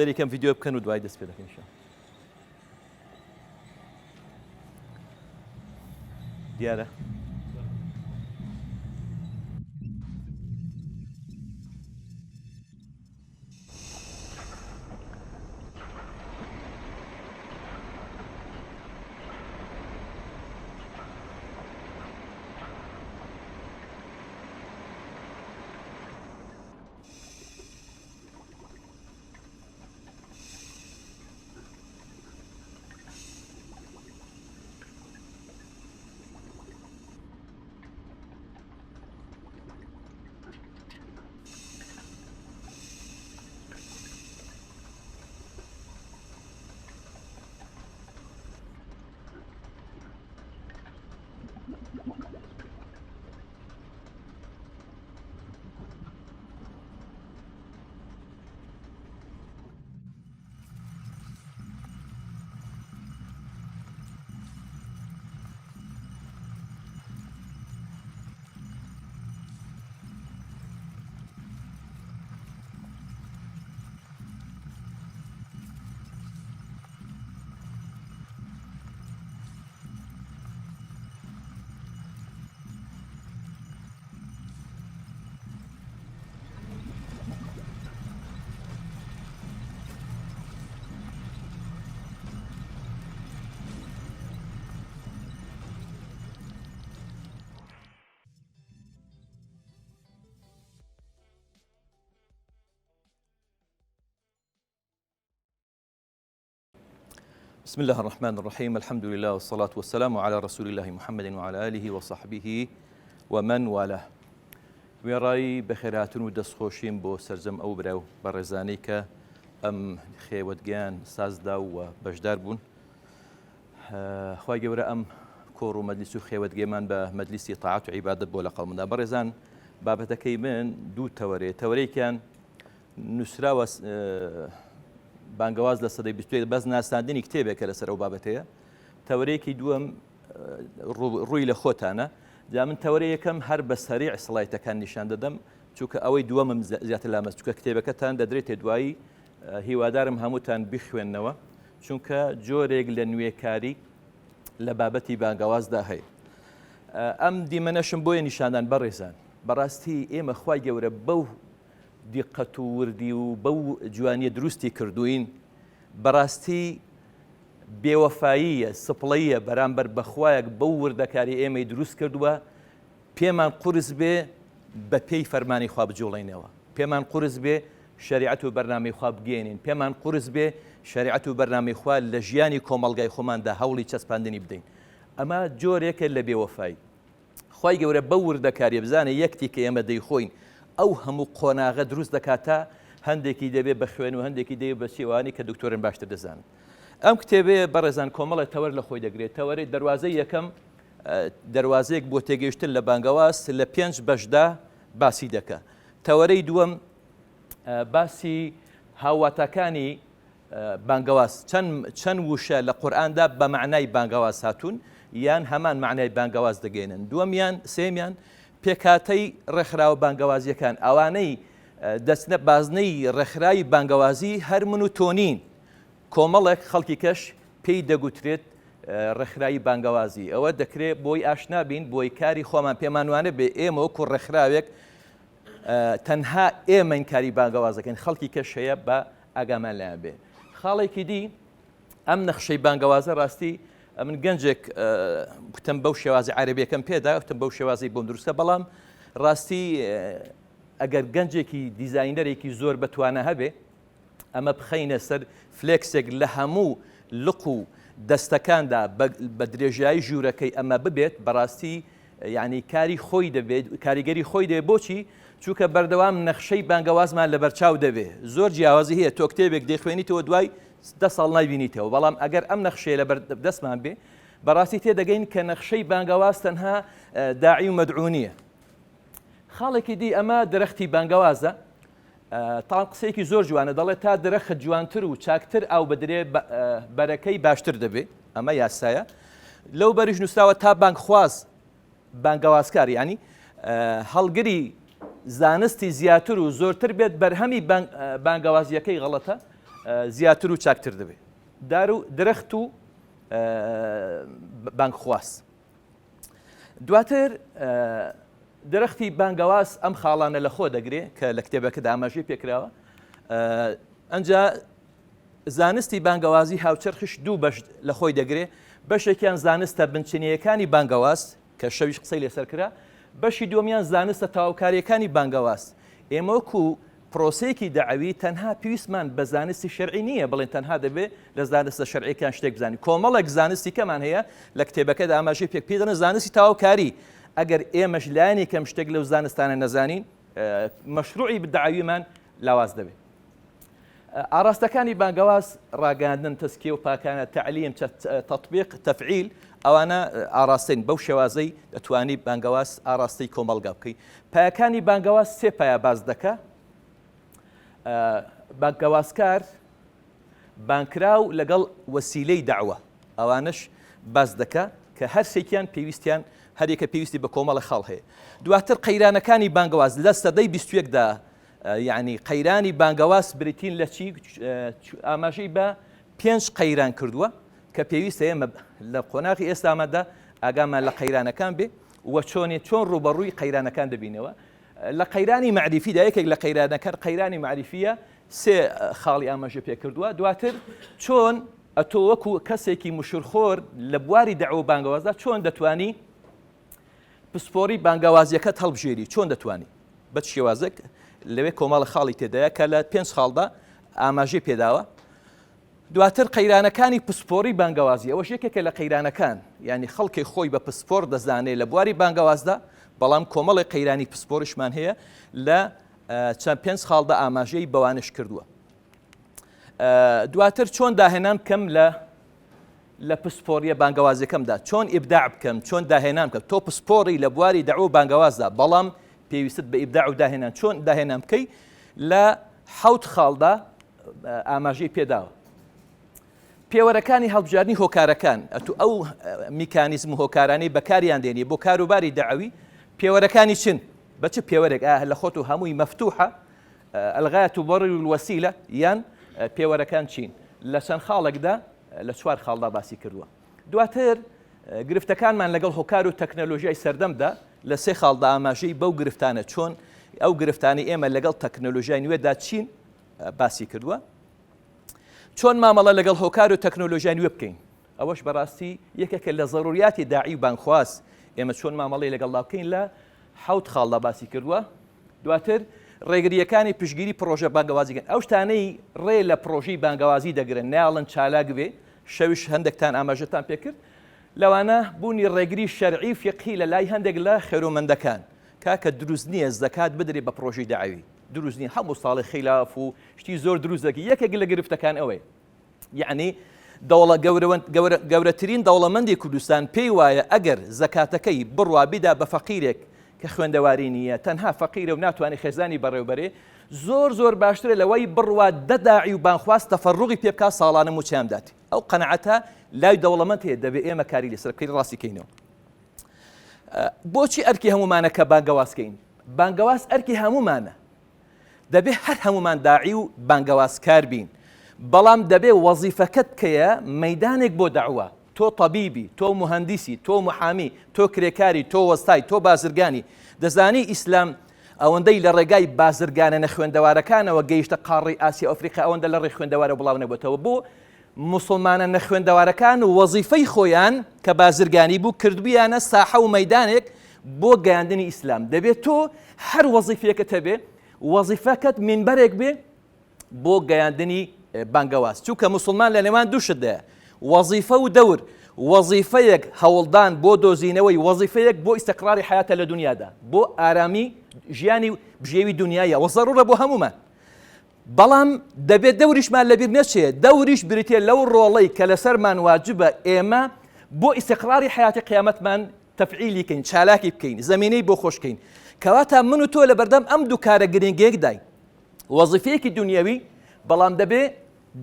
سەیری کەم ڤیدیۆ بکەن و دوای دەست پێ دەکەین ئینشاءاللە. دیارە؟ بسم الله الرحمن الرحيم الحمد لله والصلاة والسلام على رسول الله محمد وعلى آله وصحبه ومن والاه وێڕای بەخێرهاتن و دەستخۆشیم بۆ سەرجەم ئەو برا و بەڕێزانەی کە ئەم خێوەتگەیان سازدا و بەشدار بوون خوای گەورە ئەم کۆڕ و مەجلیس و خێوەتگەمان بە مەجلیسی تاعەت و عیبادەت بۆ لە قەڵمدا بەڕێزان بابەتەکەی من دوو تەوەرێ تەوەرێکیان نووسراوە بانگەواز لە سەدەی 21 بەس ناساندنی کتێبێکە لەسەر ئەو بابەتەیە تەوەرێکی دووەم ڕووی لە خۆتانە جا من تەوەرە یەکەم هەر بە سەریع سڵایتەکان نیشان دەدەم چونکە ئەوەی دووەمم زیاتر لامەست چونکە کتێبەکەتان دەدرێتێ دوایی هیوادارم هەمووتان بخوێننەوە چونکە جۆرێک لە نوێکاری لە بابەتی بانگەوازدا هەیە ئەم دیمەنەشم بۆیە نیشاندان بەڕێزان بەڕاستی ئێمە خوای گەورە بەو دیقەت و وردی و بەو جوانیە دروستی کردوین بەڕاستی بێوەفاییە سپڵەیە بەرامبەر بەخوایەک بەو وردەکاری ئێمەی دروست کردووە پێمان قورس بێ بە پێی فەرمانی خوا بجوڵێینەوە، پێمان قورس بێ شەریعەت و بەرنامەی خوا بگەیەنین، پێمان قورس بێ شەریعەت و بەرنامەی خوا لە ژیانی کۆمەڵگای خۆماندا هەوڵی چەسپاندنی بدەین. ئەمە جۆرێکە لە بێوەفایی. خوای گەورە بەو وردەکاریە بزانێ یەک تیکە ئێمە دەیخۆین ئەو هەموو قۆناغە دروست دەکات تا هەندێکی دەبێ بە خوێن و هەندێکی دەبێ بە چی ئەوانەی کە دکتۆرن باشتر دەزانن. ئەم کتێبەیە بەڕێزان کۆمەڵێ تەوەر لە خۆی دەگرێت تەوەرەی دەروازەی یەکەم دەروازەیەک بۆ تێگەیشتن لە بانگەواز لە پێنج بەشدا باسی دەکا. تەوەرەی دووەم باسی هاوواتاکانی بانگەواز چەند چەند وشە لە قورئاندا بە مەعنای بانگەواز هاتوون یان هەمان مەعنای بانگەواز دەگەێنن دووەمیان سێمیان پێکهاتەی ڕێکخراوە بانگەوازیەکان ئەوانەی دەچنە بازنەی ڕێکخراوی بانگەوازی هەر من و تۆنین کۆمەڵێک خەڵکی کەش پێی دەگوترێت ڕێکخراوی بانگەوازی، ئەوە دەکرێ بۆی ئاشنا بین، بۆی کاری خۆمان پێمان وانەبێ ئێمە وەکو ڕێکخراوێک تەنها ئێمەین کاری بانگەواز دەکەین، خەڵکی کەش هەیە بە ئاگامان لایان بێ. خاڵێکی دی ئەم نەخشەی بانگەوازە ڕاستی ئەمن گەنجێک گوتم بەو شێوازی عەرەبیەکەم پێدا گوتم بەو شێوازی بۆم دروستە بەڵام ڕاستی ئەگەر گەنجێکی دیزاینەرێکی زۆر بەتوانە هەبێ ئەمە بخەینە سەر فلێکسێک لە هەموو لق و دەستەکاندا بە درێژایی ژوورەکەی ئەمە ببێت بەڕاستی یعنی کاری خۆی دەبێت کاریگەری خۆی دەبێت بۆچی چونکە بەردەوام نەخشەی بانگەوازمان لەبەرچاو دەبێت زۆر جیاوازی هەیە تۆ کتێبێک دەیخوێنیتەوە دوای دە ساڵ نایبینیتەوە بەڵام ئەگەر ئەم نەخشەیە لەبەر دەستمان بێ بەڕاستی تێدەگەین کە نەخشەی بانگەواز تەنها داعی و مەدعو نییە خاڵێکی دی ئەمە درەختی بانگەوازە تاڵ قسەیەکی زۆر جوانە دەڵێت تا درەخت جوانتر و چاکتر ئاو بدرێ بەرەکەی باشتر دەبێ ئەمە یاسایە لەو بەریش نووسراوە تا بانگخواز بانگەوازکار ینی هەڵگری زانستی زیاتر و زۆرتر بێت بەرهەمی بانگەوازیەکەی غەڵەتە. زیاتر و چاکتر دەبێت. دار و درەخت و بانگخواز. دواتر درەختی بانگەواز ئەم خاڵانە لە خۆ دەگرێ کە لە کتێبەکەدا ئاماژەی پێکراوە. ئەنجا زانستی بانگەوازی هاوچەرخیش دوو بەش لە خۆی دەگرێ، بەشێکیان زانستە بنچینەیەکانی بانگەواز کە شەویش قسەی لەسەر کرا، بەشی دووەمیان زانستە تەواوکارییەکانی بانگەواز. ئێمە وەکو پرۆسەیەکی دەعەوی تەنها پێویستمان بە زانستی شەرعی نییە بڵێن تەنها دەبێ لە زانستە شەرعیەکان شتێک بزانین، کۆمەڵێک زانستی کەمان هەیە لە کتێبەکەدا ئاماژەی پێ پێی دەڵێن زانستی تەواوکاری، ئەگەر ئێمەش لایەنی کەم شتێک لەو زانستانە نەزانین مەشروعی دەعەویمان لاواز دەبێت. ئاڕاستەکانی بانگەواز، ڕاگەیاندن، تەزکیە و پاکانە، تەعلیم، تەتبیق، تەفعیل، ئەوانە ئاڕاستەین، بەو شێوازەی دەتوانی بانگەواز ئاڕاستەی کۆمەڵگا بکەی. پایەکانی بانگەواز سێ پایە باس دەکا، بانگەوازکار، بانگکراو لەگەڵ وەسیلەی دەعوە، ئەوانەش باس دەکا کە هەر سێکیان پێویستیان هەریەکە پێویستی بە کۆمەڵە خاڵ هەیە. دواتر قەیرانەکانی بانگەواز لە سەدەی 21 دا یەعنی قەیرانی بانگەواز بریتین لە چی؟ ئاماژەی بە پێنج قەیران کردووە کە پێویستە ئێمە لە قۆناغی ئێستاماندا ئاگامان لە قەیرانەکان بێ و چۆنێ چۆن ڕووبەڕووی قەیرانەکان دەبینەوە. لە قەیرانی مەعریفیدا یەکێک لە قەیرانەکان قەیرانی مەعریفیە سێ خاڵی ئاماژە پێ کردووە. دواتر چۆن ئەتۆ وەکو کەسێکی مشورخۆر لە بواری دەعوە و بانگەوازدا چۆن دەتوانی پسپۆڕی بانگەوازیەکەت هەڵبژێری چۆن دەتوانی بە چ شێوازێک لەوێ کۆمەڵە خاڵی تێدایە کە لە پێنج خاڵدا ئاماژەی پێداوە دواتر قەیرانەکانی پسپۆڕی بانگەوازی ئەوەش یەکێکە لە قەیرانەکان یعنی خەڵکی خۆی بە پسپۆر دەزانێت لە بواری بانگەوازدا بەڵام کۆمەڵی قەیرانی پسپۆریشمان هەیە لە چەند پێنج خاڵدا ئاماژەی بەوانش کردووە دواتر چۆن داهێنان بکەم لە لە پسپۆڕیە بانگەوازیەکەمدا چۆن ئیبداع بکەم، چۆن داهێنان بکەم، تۆ پسپۆڕی لە بواری دەعوە و بانگەوازدا، بەڵام پێویستت بە ئیبداع و داهێنان، چۆن داهێنان بکەی لە حەوت خاڵدا ئاماژەی پێداوە. پێوەرەکانی هەڵبژاردنی هۆکارەکان، ئەتو ئەو میکانیزم و هۆکارانەی بەکاریان دێنی بۆ کاروباری دەعوی، پێوەرەکانی چن؟ بە چ پێوەرێک؟ ئایا لە خۆت و هەمووی مەفتوحە؟ الغایە تبرر الوسیلە، یان پێوەرەکان چین؟ لە چەند خاڵێکدا لە چوار خاڵدا باسی کردووە. دواتر گرفتەکانمان لەگەڵ هۆکار و تەکنەلۆژیای سەردەمدا لە سێ خاڵدا ئاماژەی بەو گرفتانە چۆن ئەو گرفتانەی ئێمە لەگەڵ تەکنەلۆژیای نوێدا چین باسی کردووە. چۆن مامەڵە لەگەڵ هۆکار و تەکنۆلۆژیای نوێ بکەین ئەوەش بەڕاستی یەکێکە لە زەروریاتی داعی و بانگخواز ئێمە چۆن مامەڵەی لەگەڵدا بکەین لە حەوت خاڵدا باسی کردووە. دواتر ڕێگرییەکانی پشتگیری پڕۆژە بانگەوازیەکان، ئەو شتانەی ڕێ لە پڕۆژەی بانگەوازی دەگرن نایەڵن چالاک بێ، شەویش هەندێکتان ئاماژەتان پێکرد، لەوانە بوونی ڕێگری شەرعی و فیقهی لە لای هەندێک لە خێرومەندەکان، کاکە دروست نییە زەکات بدرێ بە پڕۆژەی دەعەوی، دروست نییە، هەموو ساڵێ خیلاف و شتی زۆر دروست دەکەی، یەکێک لە گرفتەکان ئەوەیە. یەعنی دەوڵە گەورەترین دەوڵەمەندی کوردستان پێی وایە ئەگەر زەکاتەکەی بڕوا بیدا بە فەقیرێک کە خوێندەواری نییە تەنها فەقیرە و ناتوانێت خێزانی بەڕێوبەرێ زۆر زۆر باشترە لەوەی بڕوا دە داعی و بانخواز تەفەڕوغی پێ بکات ساڵانە مووچەیان بداتێ ئەو قەناعەتە لای دەوڵەمەند هەیە دەبێ ئێمە کاری لەسەر بکەین ڕاستی کەینەوە بۆچی ئەرکی هەمومانە کە بانگەواز کەین بانگەواز ئەرکی هەمومانە دەبێ هەر هەموومان داعی و بانگەوازکار بین، بەڵام دەبێ وەزیفەکەت بکەیە مەیدانێک بۆ دەعوە، تۆ تەبیبی، تۆ موهەندیسی، تۆ موحامی، تۆ کرێکاری، تۆ وەستای، تۆ بازرگانی، دەزانی ئیسلام ئەوەندەی لە ڕێگای بازرگانە نەخوێندەوارەکانەوە گەیشتە قاڕەی ئاسیا و ئەفریقا ئەوەندە لە ڕێی خوێندەوارەوە بڵاو نەبۆتەوە، بۆ موسڵمانە نەخوێندەوارەکان وەزیفەی خۆیان کە بازرگانی بوو کردبوویانە ساحە و مەیدانێک بۆ گەیاندنی ئیسلام. دەبێت تۆ هەر وەزیفەیەکت هەبێ وەزیفەکەت مینبەرێک بێ بۆ گەیاندنی بانگەواز، چونکە موسڵمان لە نێوان دوو شتدایە، وەزیفە و دەور، وەزیفەیەک هەوڵدان بۆ دۆزینەوەی وەزیفەیەک بۆ ئیستقراری حەیاتە لە دنیادا، بۆ ئارامی ژیانی و بژێوی دنیایە و زەڕوورە بۆ هەموومان. بەڵام دەبێت دەوریشمان لەبیر نەچێت، دەوریش بریتیە لەو ڕۆڵەی کە لەسەرمان واجبە ئێمە بۆ ئیستقراری حەیاتی قیامەتمان تەفعیلی کەین، چالاکی بکەین، زەمینەی بۆ خۆش کەین. کەواتە من و تۆ لەبەردەم ئەم دوو کارە گرنگەیەکداین، وەزیفەیەکی دونیەوی، بەڵام دەبێ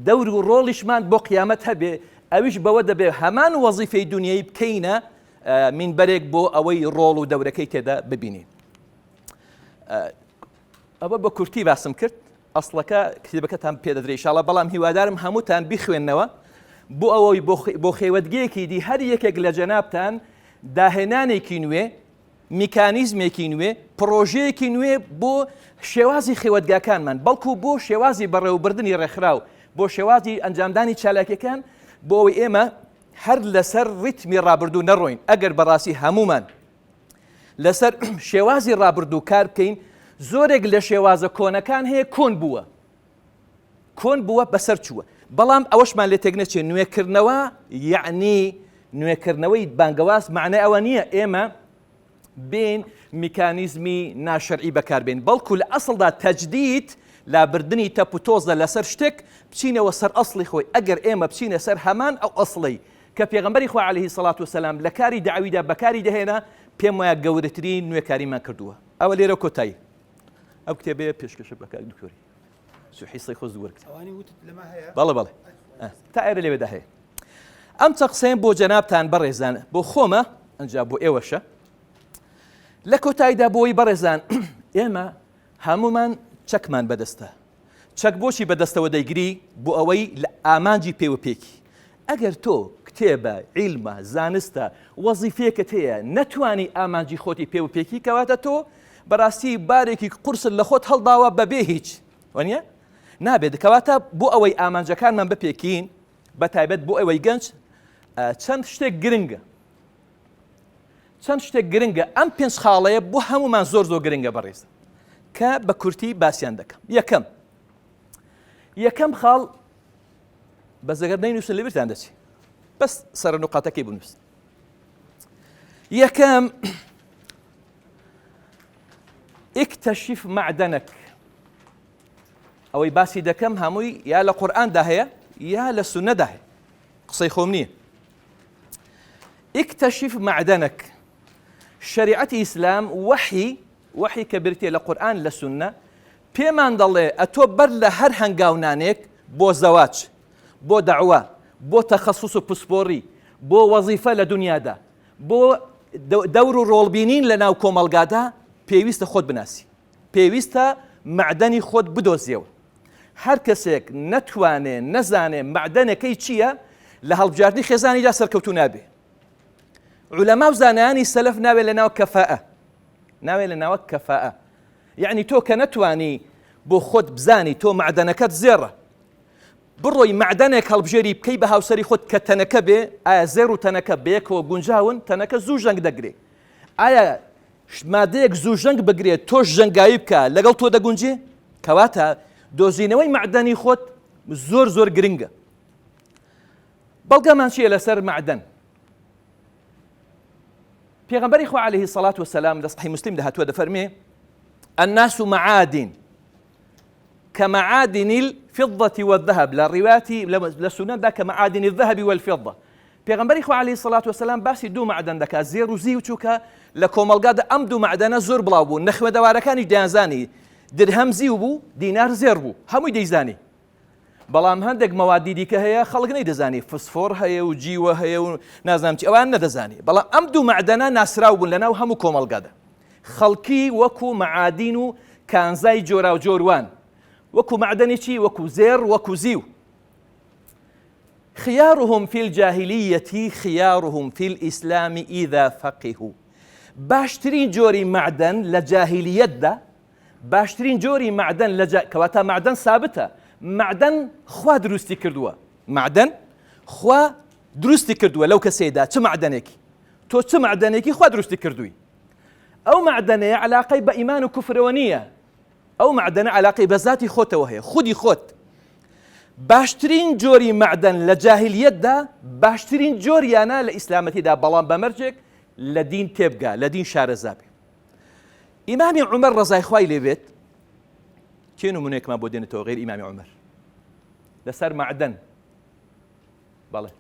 دەور و ڕۆڵیشمان بۆ قیامەت هەبێ، ئەویش بەوە دەبێ هەمان وەزیفەی دونیەیی بکەینە مینبەرێک بۆ ئەوەی ڕۆڵ و دەورەکەی تێدا ببینین. ئەوە بە کورتی باسم کرد. ئەسڵەکە کتێبەکەتان پێ دەدرێ ئیشاڵا بەڵام هیوادارم هەمووتان بیخوێننەوە بۆ ئەوەی بۆ خێوەتگەیەکی دی هەر یەکێک لە جەنابتان داهێنانێکی نوێ میکانیزمێکی نوێ پڕۆژەیەکی نوێ بۆ شێوازی خێوەتگاکانمان بەڵکو بۆ شێوازی بەڕێوەبردنی ڕێکخراو بۆ شێوازی ئەنجامدانی چالاکیەکان بۆ ئەوەی ئێمە هەر لەسەر ڕیتمی ڕابردوو نەڕۆین ئەگەر بەڕاستی هەمومان لەسەر شێوازی ڕابردوو کار بکەین زۆرێک لە شێوازە کۆنەکان هەیە کۆن بووە کۆن بووە بەسەر چووە بەڵام ئەوەشمان لێ تێک نەچێت نوێکردنەوە یعنی نوێکردنەوەی بانگەواز معنای ئەوە نییە ئێمە بین میکانیزمی ناشەرعی بەکاربێن بەڵکو لە ئەسڵدا تەجدید لابردنی تەپ و تۆزە لەسەر شتێک بچینەوە سەر ئەسڵی خۆی ئەگەر ئێمە بچینە سەر هەمان ئەو ئەسڵی کە پێغەمبەری خوا علیه الصلوة والسلام لە کاری دەعویدا بەکاری دەهێنا پێم وایە گەورەترین نوێکاریمان کردووە ئەوە لێرە کۆتایی ئەو کتێبەیە پێشکەشە بە کاک دکتۆری سوحیسەی خۆز وەرگرت بەڵێ بەڵێ تا ئێرە لەوێدا هەیە ئەم چە قسەیەم بۆ جەنابتان بەڕێزان بۆ خۆمە ئەنجا بۆ ئێوەشە لە کۆتاییدا بۆی بەڕێزان ئێمە هەمومان چەکمان بەدەستە چەک بۆچی بەدەستەوە دەیگری بۆ ئەوەی لە ئامانجی پێوە پێکی ئەگەر تۆ کتێبە عیلمە زانستە وەزیفەیەکت هەیە نەتوانی ئامانجی خۆتی پێوە پێکی کەواتە تۆ بەڕاستی بارێکی قورست لە خۆت هەڵداوە بەبێ هیچ وانە نابێت کەواتە بۆ ئەوەی ئامانجەکانمان بپێکین بە تایبەت بۆ ئەوەی گەنج چەند شتێک گرنگە چەند شتێک گرنگە ئەم پێنج خاڵەیە بۆ هەمومان زۆر زۆر گرنگە بەڕێز کە بە کورتی باسییان دەکەم یەکەم یەکەم خاڵ بەس ئەگەر نەینووسن لەبیرتان دەچێت بەس سەرە نوقاتەکەی بنووسن یەکەم اکتشف معدنك ئەوەی باسی دەکەم هەمووی یا لە قورئاندا هەیە یا لە سوننەدا هەیە قسەی خۆم نییە اکتشف معدنك شریعەتی ئیسلام وەحی وەحی کە بریتیە لە قورئان لە سوننە پێمان دەڵێ ئەتۆ بەر لە هەر هەنگاونانێک بۆ زەواج بۆ دەعوە بۆ تەخەسوس و پسپۆڕی بۆ وەزیفە لە دنیادا بۆ دەور و ڕۆڵبینین لە ناو کۆمەڵگادا پێویستە خۆت بناسی پێویستە مەعدەنی خۆت بدۆزیەوە. هەر کەسێک نەتوانێ نەزانێ مەعدەنەکەی چییە لە هەڵبژاردنی خێزانیدا سەرکەوتوو نابێ. عولەما و زانایانی سەلەف ناوێ لە ناو کەفائە ناوێ لە ناوە کەفائە یعنی تۆ کە نەتوانی بۆ خۆت بزانی تۆ مەعدەنەکەت زێڕە بڕۆی مەعدەنێک هەڵبژێری بکەی بە هاوسەری خۆت کە تەنەکە بێ ئایا زێڕ و تەنەکە بەیەکەوە گونجاون تەنەکە زوو ژەنگ دەگرێ ئایا مادەیەک زوو ژەنگ بگرێت تۆش ژەنگاوی بکە لەگەڵ تۆ دەگونجێ؟ کەواتە دۆزینەوەی مەعدەنی خۆت زۆر زۆر گرنگە. بەڵگەمان چییە لەسەر مەعدەن؟ پێغەمبەری خوا عەلەیهی سەڵات وسەلام لە صحیح مسلم دەهاتووە دەفەرمێ الناس معادن كمعادن الفضة والذهب لە ڕیواتی لە سونەتدا كمعادن الذهب والفضة پێغەمبەری خوا علیە سڵات وسلام باسی دوو مەعدەن دەکات زێر و زیو چووکە لە کۆمەڵگادا ئەم دوو مەعدەنە زۆر بڵاو بوو نەخوێندەوارەکانیش دەیانزانی درهەم زیو بوو دینار زێر بوو هەمووی دەیزانی بەڵام هەندێک مەوادی دیکە هەیە خەڵک نەیدەزانی فسفۆر هەیە و جیوە هەیە و نازانم چی ئەوان نەدەزانی بەڵام ئەم دوو مەعدەنە ناسراو بوون لەناو هەموو کۆمەڵگادا خەڵکی وەکو مەعادین و کانزای جۆراوجۆر وان وەکو مەعدەنی چی وەکو زێڕ وەکو زیو خیارهم فی الجاهلیە خیارهم فی الاسلام اذا فقهوا باشترین جۆری مەعدەن لە جاهلیەتدا باشترین جۆری مەعدەن لە جا... کەواتە مەعدەن سابتە مەعدەن خوا دروستی کردووە مەعدەن خوا دروستی کردووە لەو کەسەیدا چ مەعدەنێکی تۆ چ مەعدەنێکی خوا دروستی کردووی ئەو مەعدەنەیە علاقەی بە ئیمان و کوفرەوە نییە ئەو مەعدەنە عەلاقەی بە زاتی خۆتەوە هەیە، خودی خۆت. باشترین جۆری مەعدەن لە جاهیلیەتدا باشترین جۆریانە لە ئیسلامەتیدا بەڵام بە مەرجێک لە دین تێبگا، لە دین شارەزا بێ. ئیمامی عومەر ڕەزای خوای لێ بێت کێ نمونەیەکمان بۆ دێنێتەوە غیر ئیمامی عومەر لەسەر مەعدەن؟ بەڵێ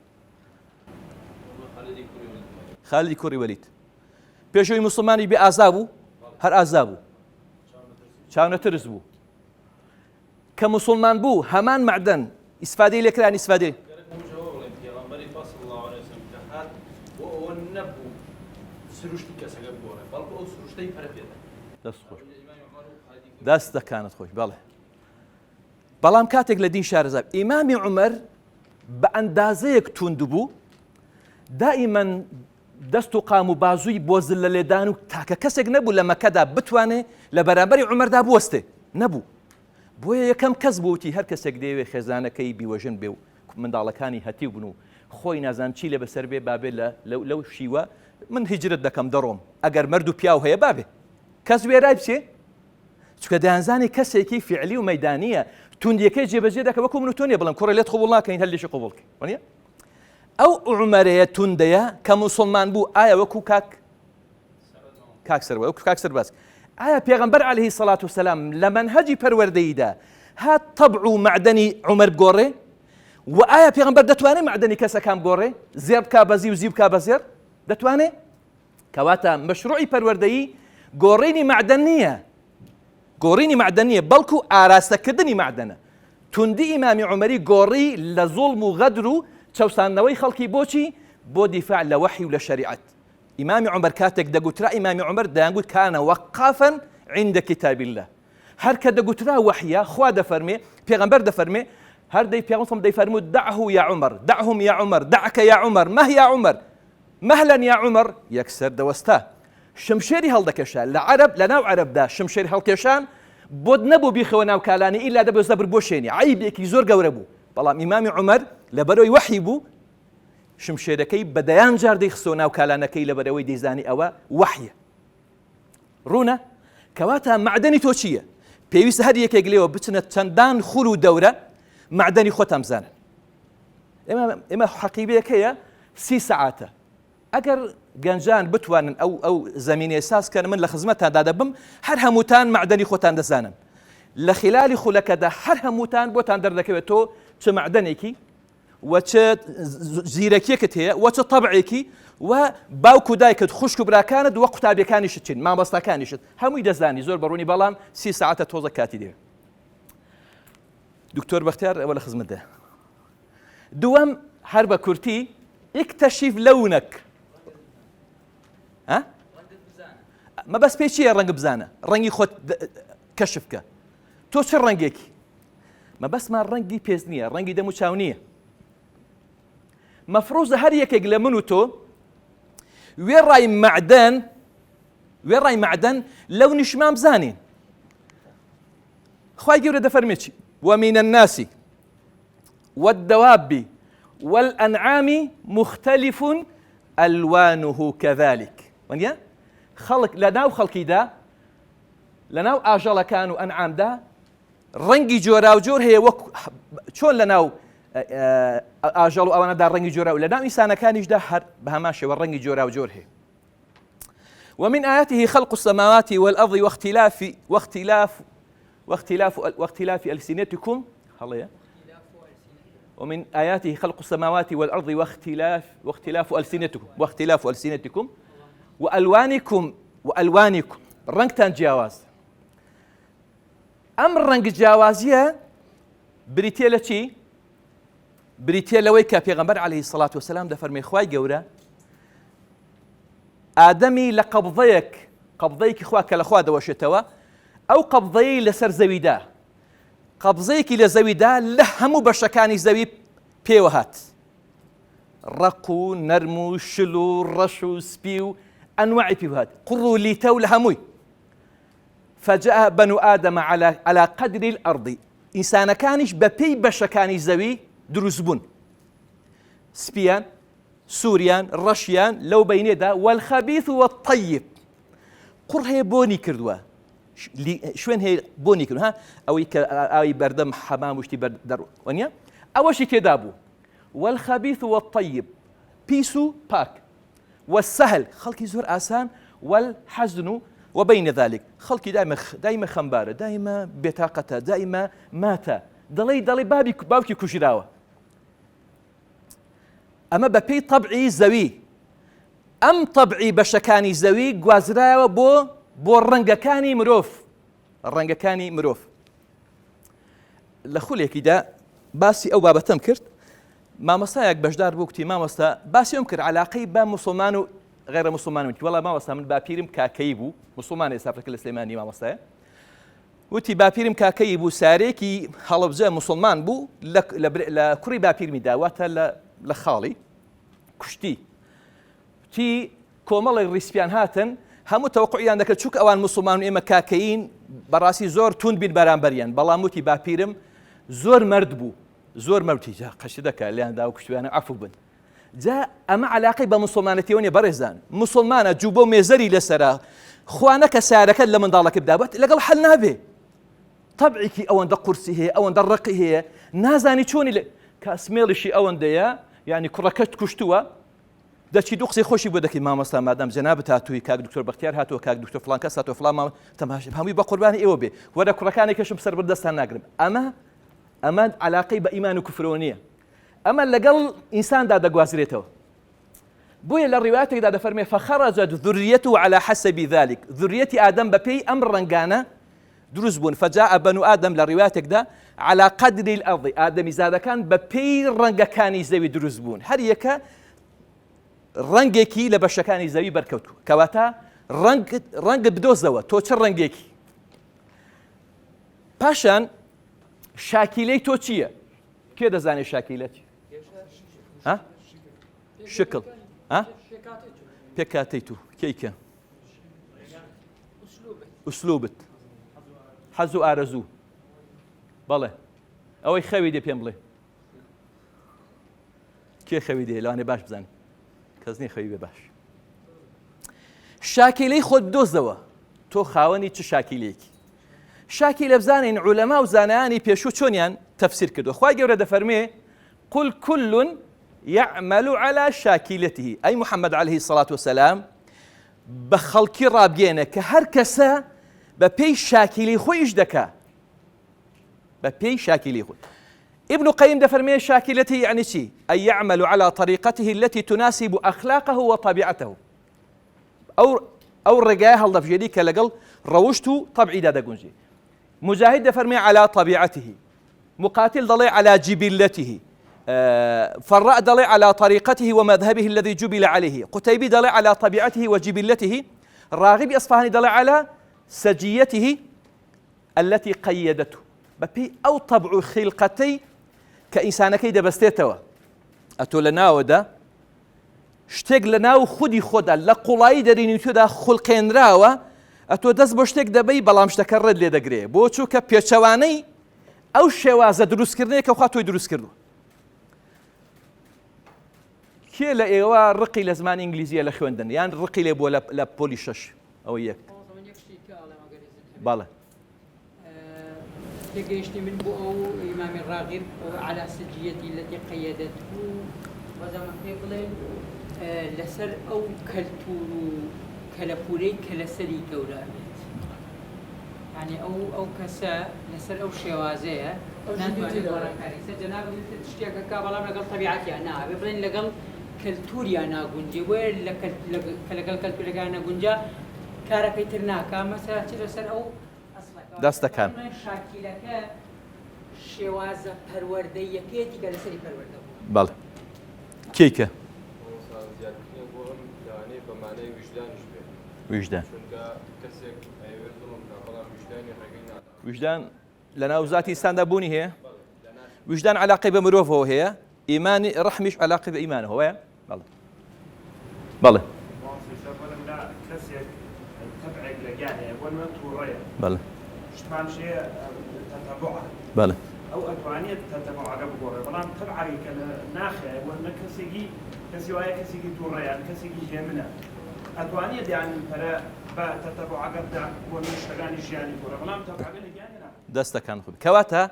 خالدی کوڕی وەلید پێشەوەی مسلمانی بێ ئازا بوو هەر ئازا بوو چاونەترس بوو کە مسلمان بوو هەمان معدەن ئیسفادەی لێکران ئیسفادەی سروشتی کەسەکە بگۆڕێ بەڵکو ئەو سروشتەی پەرە پێدا دەست خۆش دەست دەکانت خۆش بەڵێ. بەڵام کاتێک لە دین شارەزا ئیمامی عومەر بە ئەندازەیەک توند بوو دائیمەن دەست و قام و بازووی بۆ زلە لێدان و تاکە کەسێک نەبوو لە مەکەدا بتوانێ لە بەرامبەری عومەردا بوەستێ نەبوو بۆیە یەکەم کەس بووتی هەر کەسێک دەیەوێ خێزانەکەی بیوەژن بێ و منداڵەکانی هەتیو بن و خۆی نازانم چی لێ بەسەر بێ بابێ لە لەو شیوە من هیجرەت دەکەم دەڕۆم ئەگەر مەرد و پیاو هەیە بابێ کەس وێرای بچێ چونکە دەیانزانی کەسێکی فعلی و مەدانیە توندیەکەی جێبەجێ دەکە وەکو من و تۆ نیە بڵێم کوڕێ لێت قبوڵ ناکەین هەر لێشی قبوڵ کەین وانیە ئەو عومەرەیە توندەیە کە موسڵمان بوو ئایا وەکو کاک کاک سەر وەکو کاک سەرباز ئایا پێغەمبەر عەلەیهی سەڵات و سەلام لە مەنهەجی پەروەردەییدا هات تەبع و مەعدەنی عومەر بگۆڕێ و ئایا پێغەمبەر دەتوانێت مەعدەنی کەسەکان بگۆڕێ زێڕ بکا بە زیو زیو بکا بە زێڕ دەتوانێ کەواتە مەشروعی پەروەردەیی گۆڕینی مەعدەن نییە گۆڕینی مەعدەن نییە بەڵکو ئاراستەکردنی مەعدەنە توندی ئیمامی عومەری گۆڕی لە زوڵم و غەدر و چەوساندنەوەی خەڵکی بۆچی بۆ دیفاع لە وەحی و لە شەریعەت ئیمامی عومەر کاتێک دەگوترا ئیمامی عومەر دەیانگوت کان وقافا عند کتاب الله هەر کە دەگوترا وەحیە خوا دەفەرمێ پێغەمبەر دەفەرمێ هەر دەی پێغەمبەر دەیفەرموو دعه یا عمر دعهم یا عمر دعک یا عمر مه یا عمر مهلا یا عمر یەکسەر دەوەستا شمشێری هەڵدەکێشا لە عەرەب لە ناو عەرەبدا شمشێر هەڵکێشان بۆت نەبوو بیخەوە ناو کالانی ئیلا دەبێ زەبر بۆشێنی عەیبێکی زۆر گەورە بوو بەڵام ئیمامی عومەر لەبەرەوەی وەحی بوو شمشێرەکەی بە دەیان جار دەیخستەوە ناو کالانەکەی لەبەرەوەی دەیزانی ئەوە وەحیە ڕوونە کەواتە معدەنی تۆ چییە پێویستە هەر یەکێک لێوە بچنە چەندان خول و دەورە معدەنی خۆتان بزانن ئێمە حەقیبەیەک هەیە سی سەعاتە ئەگەر گەنجان بتوانن ئەو ئەو زەمینەیە ساز کەن من لە خزمەتتاندا دەبم هەر هەمووتان مەعدەنی خۆتان دەزانن لە خلالی خولەکەدا هەر هەمووتان بۆتان دەردەکەوێت تۆ چ مەعدەنێکی و چ زیرەکیەکت هەیە و چ تەبعێکی و باوک و دایکت خوشک و براکانت وە قوتابیەکانیشت چین مامۆستاکانیشت هەمووی دەزانی زۆر بەڕوونی بەڵام سی ساعتە تۆزە کاتی دەوێت دکتۆر بەختیار ئەوە لە خزمەتدا دووەم هەر بە کورتی اکتشف لونك ها مەبەست پێی چییە ڕەنگ بزانە ڕەنگی خۆت کەشف بکە تۆ چ ڕەنگێکی مەبەستمان ڕەنگی پێست نییە ڕەنگی دەم و چاو نییە مەفروزە هەر یەکێک لە من و تۆ وێڕای معدەن وێڕای معدەن لەو نیشمان بزانین خوای گەورە دەفەرمێ چی ومن الناس والدواب والأنعام مختلف ألوانه كذلك وەنیە خەڵک لە ناو خەڵکیدا لە ناو ئاژەڵەکان و ئەنعامدا ڕەنگی جۆراوجۆر هەیە وەک چۆن لە ناو ئاژەڵ و ئەوانەدا ڕەنگی جۆرا و لە ناو ئینسانەکانیشدا هەر بە هەمان شێوە ڕەنگی جۆراوجۆر هەیە ومن آياته خلق السماوات والأرض واختلاف واختلاف واختلاف واختلاف ألسنتكم هلا ومن آياته خلق السماوات والأرض واختلاف واختلاف ألسنتكم واختلاف ألسنتكم وألوانكم وألوانكم ڕەنگتان جیاواز ئەم ڕەنگ جیاوازیە بریتە لە چی؟ بریتە لەوەی کە پێغەمبەر عەلەیهی سەڵات وسلام دەفەرمێ خوای گەورە ئادەمی لە قەبضەیەک قەبضەیەکی خوا کە لە خوا دەوەشێتەوە ئەو قەبضەیەی لەسەر زەویدا قەبزەیەکی لە زەویدا لە هەموو بەشەکانی زەوی پێوە هات ڕق و نەرم و شل و ڕەش و سپی و ئەنواعی پێوە هات قوڕ و لیتە و لە هەمووی فجاء بنو آدم على على قدر الأرض ئینسانەکانیش بەپێی بەشەکانی زەوی دروست بوون سپیان سووریان ڕەشیان لەو بینێدا والخبیث والطیب قوڕ هەیە بۆنی کردووە شوێن هەیە بۆنی کرد ها ئەوەی کە ئاوی بەردەم حەمام وشتی بەر دەڕوانە ئەوەشی تێدا بوو والخبیث والطیب پیس و پاک والسهل خەڵکی زۆر ئاسان والحزن وبين ذلك خەڵکی دایمە دایمە خەمبارە دایمە بێتاقەتە دایمە ماتە دەڵێی دەڵێ بابی باوکی کوژراوە ئەمە بە پێی تەبعی زەوی ئەم تەبعی بەشەکانی زەوی گوازرایەوە بۆ بۆ ڕەنگەکانی مرۆڤ ڕەنگەکانی مرۆڤ لە خولێکیدا باسی ئەو بابەتەم کرد مامۆستایەک بەشدار بوو کوتی مامۆستا باسی ئەم کرد علاقەی بە موسڵمان و غیرە موسڵمان وتی وەڵا مامۆستا من باپیرم کاکەیی بوو موسڵمان ئێستا فکر لە سلێمانی مامۆستایە. وتی باپیرم کاکەیی بوو سارێکی هەڵەبجە موسڵمان بوو لە کوڕی باپیرمی دا واتە لە خاڵی کوشتی تی کۆمەڵێک ڕیسپیان هاتن هەموو تەوقعیان دەکرد چوک ئەوان مسلمان و ئێمە کاکەین بەڕاستی زۆر توند بین بەرامبەریان بەڵام وتی باپیرم زۆر مرد بوو زۆر مەوتی جا قەشی دەکە لیان دا و کوشتویانە عفو بن جا ئەمە عەلاقەی بە موسڵمانەتیەوە نیە بەڕێزان موسڵمانە جوبە و مێزەری لەسەرە خوا نەکە سارەکەت لە منداڵەکە بدا بەت لەگەڵ حەل نابێ تەبعێکی ئەوەندە قورسی هەیە ئەوەندە ڕقی هەیە نازانی چۆنی لە کاسمێڵیشی ئەوەندەیە یعنی کوڕەکەت کوشتووە دەچی دوو قسەی خۆشی بۆ دەکەی مامۆستا مادام جەنابت هاتووی کاک دکتۆر بەختیار هاتووە کاک دکتۆر فڵان کەس هاتووە فڵان مام تەماش هەمووی بە قوربانی ئێوە بێ وەرە کوڕەکانی کەشم سەر بر دەستان ناگرم ئەمە ئەمە علاقەی بە ئیمان و کوفرەوە نییە ئەمە لەگەڵ ئینساندا دەگوازرێتەوە. بۆیە لە ڕیوایەتێکدا دەفەرمێ فخرجت ذریته علی حسب ذلک ذریەتی ئادەم بەپێی ئەم ڕەنگانە دروست بوون فجاء بنو آدم لە ڕیوایەتێکدا علی قدر الارض ئادەمیزادەکان بەپێی ڕەنگەکانی زەوی دروست بوون هەر یەکە ڕەنگێکی لە بەشەکانی زەوی بەرکەوتووە کەواتە ڕەنگ ڕەنگت بدۆزەوە تۆ چ ڕەنگێکی پاشان شاکیلەی تۆ چییە؟ کێ دەزانێت شاکیلە چی؟ ها؟ شکل ها؟ پێکاتەی تو کەیکە ئوسلوبت حەز و ئارەزوو بەڵێ ئەوەی خەوی دێ پێم بڵێ کێ خەوی دێ لەوانێ باش بزانێت کەس نییە خەوی بێ باش شاکیلەی خۆت دۆزەوە تۆ خاوەنی چ شاکیلەیەکی شاکیلە بزانین عولەما و زانایانی پێشوو چۆنیان تەفسیر کردووە خوای گەورە دەفەرمێ قل كل يعمل على شاكلته ئەی محمد عليه الصلاة والسلام بە خەڵکی ڕابگەێنە کە هەر کەسە بە پێی شاکیلی خۆی ئیش دەکا بە پێی شاکیلی خۆی ابن قيم دەفەرمێ شاکلته يعني چی أي يعمل على طريقته التي تناسب أخلاقه وطبيعته ئەو ئەو ڕێگایە هەڵدەبژێری کە لەگەڵ ڕەوشت و تەبعیدا دەگونجێ. مجاهد دەفەرمێ علی طبیعته، مقاتل دەڵێ علی جبلته، فراء دەڵێ علی طریقته ومذهبه الذي جبل عليه، قتیبی دەڵێ علی طبیعته وجبلته، راغب ئەصفهانی دەڵێ علی سجیته التي قیدته، بەپێی ئەو تەبع و خیلقەتەی کە ئینسانەکەی دەبەستێتەوە. ئەتۆ لە ناوەدا شتێک لە ناو خودی خۆدا لە قوڵایی دەرینی تۆدا خولقێنراوە ئەتۆ دەست بۆ شتێک دەبەی بەڵام شتەکە ڕێت لێ دەگرێ بۆ چووکە پێچەوانەی ئەو شێوازە دروستکردنەیە کە خوا تۆی دروست کردووە کێ لە ئێوە ڕقی لە زمانی ئینگلیزیە لە خوێندن یان ڕقی لێ بووە لە پۆلی شەش ئەوە یەک باڵە تێگەیشتنی من بۆ ئەو ئیمامی ڕاغب علی سجیەتی التي قیدته وەزانم پێ بڵێن لەسەر ئەو کەلتور و کەلەپورەی کە لەسەری گەورە ئەبێت یعنی ئەو ئەو کەسە لەسەر ئەو شێوازەیە ناتوانێت گۆڕانکاری سەر جەنابت وتت شتێکەکە بەڵام لەگەڵ تەبیعەتیان نا ئەبێ بڵێن لەگەڵ کەلتوریا ناگونجێ بۆیە کە لەگەڵ کەلتورەکە نەگونجا کارەکەی تر ناکا مەسەلا چ لەسەر ئەو ئەسڵەکە دەستەکان. شاکیلەکە شێوازە پەروەردەییەکەیەتی کە لەسەری پەروەردە بووە. بەڵێ کێی کە؟ مامۆستا زیادکردنێک بۆ ئەم لەوانەیە بە مانای ویژدانیش بێت. ویژدان. چونکە کەسێک ئەیەوێت زوڵم بکات بەڵام ویژدانی ڕێگەی نادا. ویژدان لەناو زاتی ئینساندا بوونی هەیە؟ ویژدان عەلاقەی بە مرۆڤەوە هەیە، ئیمانی ڕەحمیش عەلاقەی بە ئیمانەوە وایە؟ بەڵێ بەڵێ. کەسێک تەبعێک لە گیان هەیە بۆ نمونە تووڕەیە بەڵێ شتمان هەیە تەتەبعە بەڵێ ئەو ئەتوانێت تەتەبعەکە بگۆڕێ بەڵام تەبعێک کە لە ناخەیە بۆ نمونە کەسێکی کەسی وایە کەسێکی تووڕەیە یان کەسێکی هێمنە ئەتوانێت یان پەرە بە تەتەبعەکە بدا بۆ نمونە شتەکانی ژیانی بگۆڕێ بەڵام تەبعەکە لە گیانی ناخەیە. دەستەکان خۆش کەواتە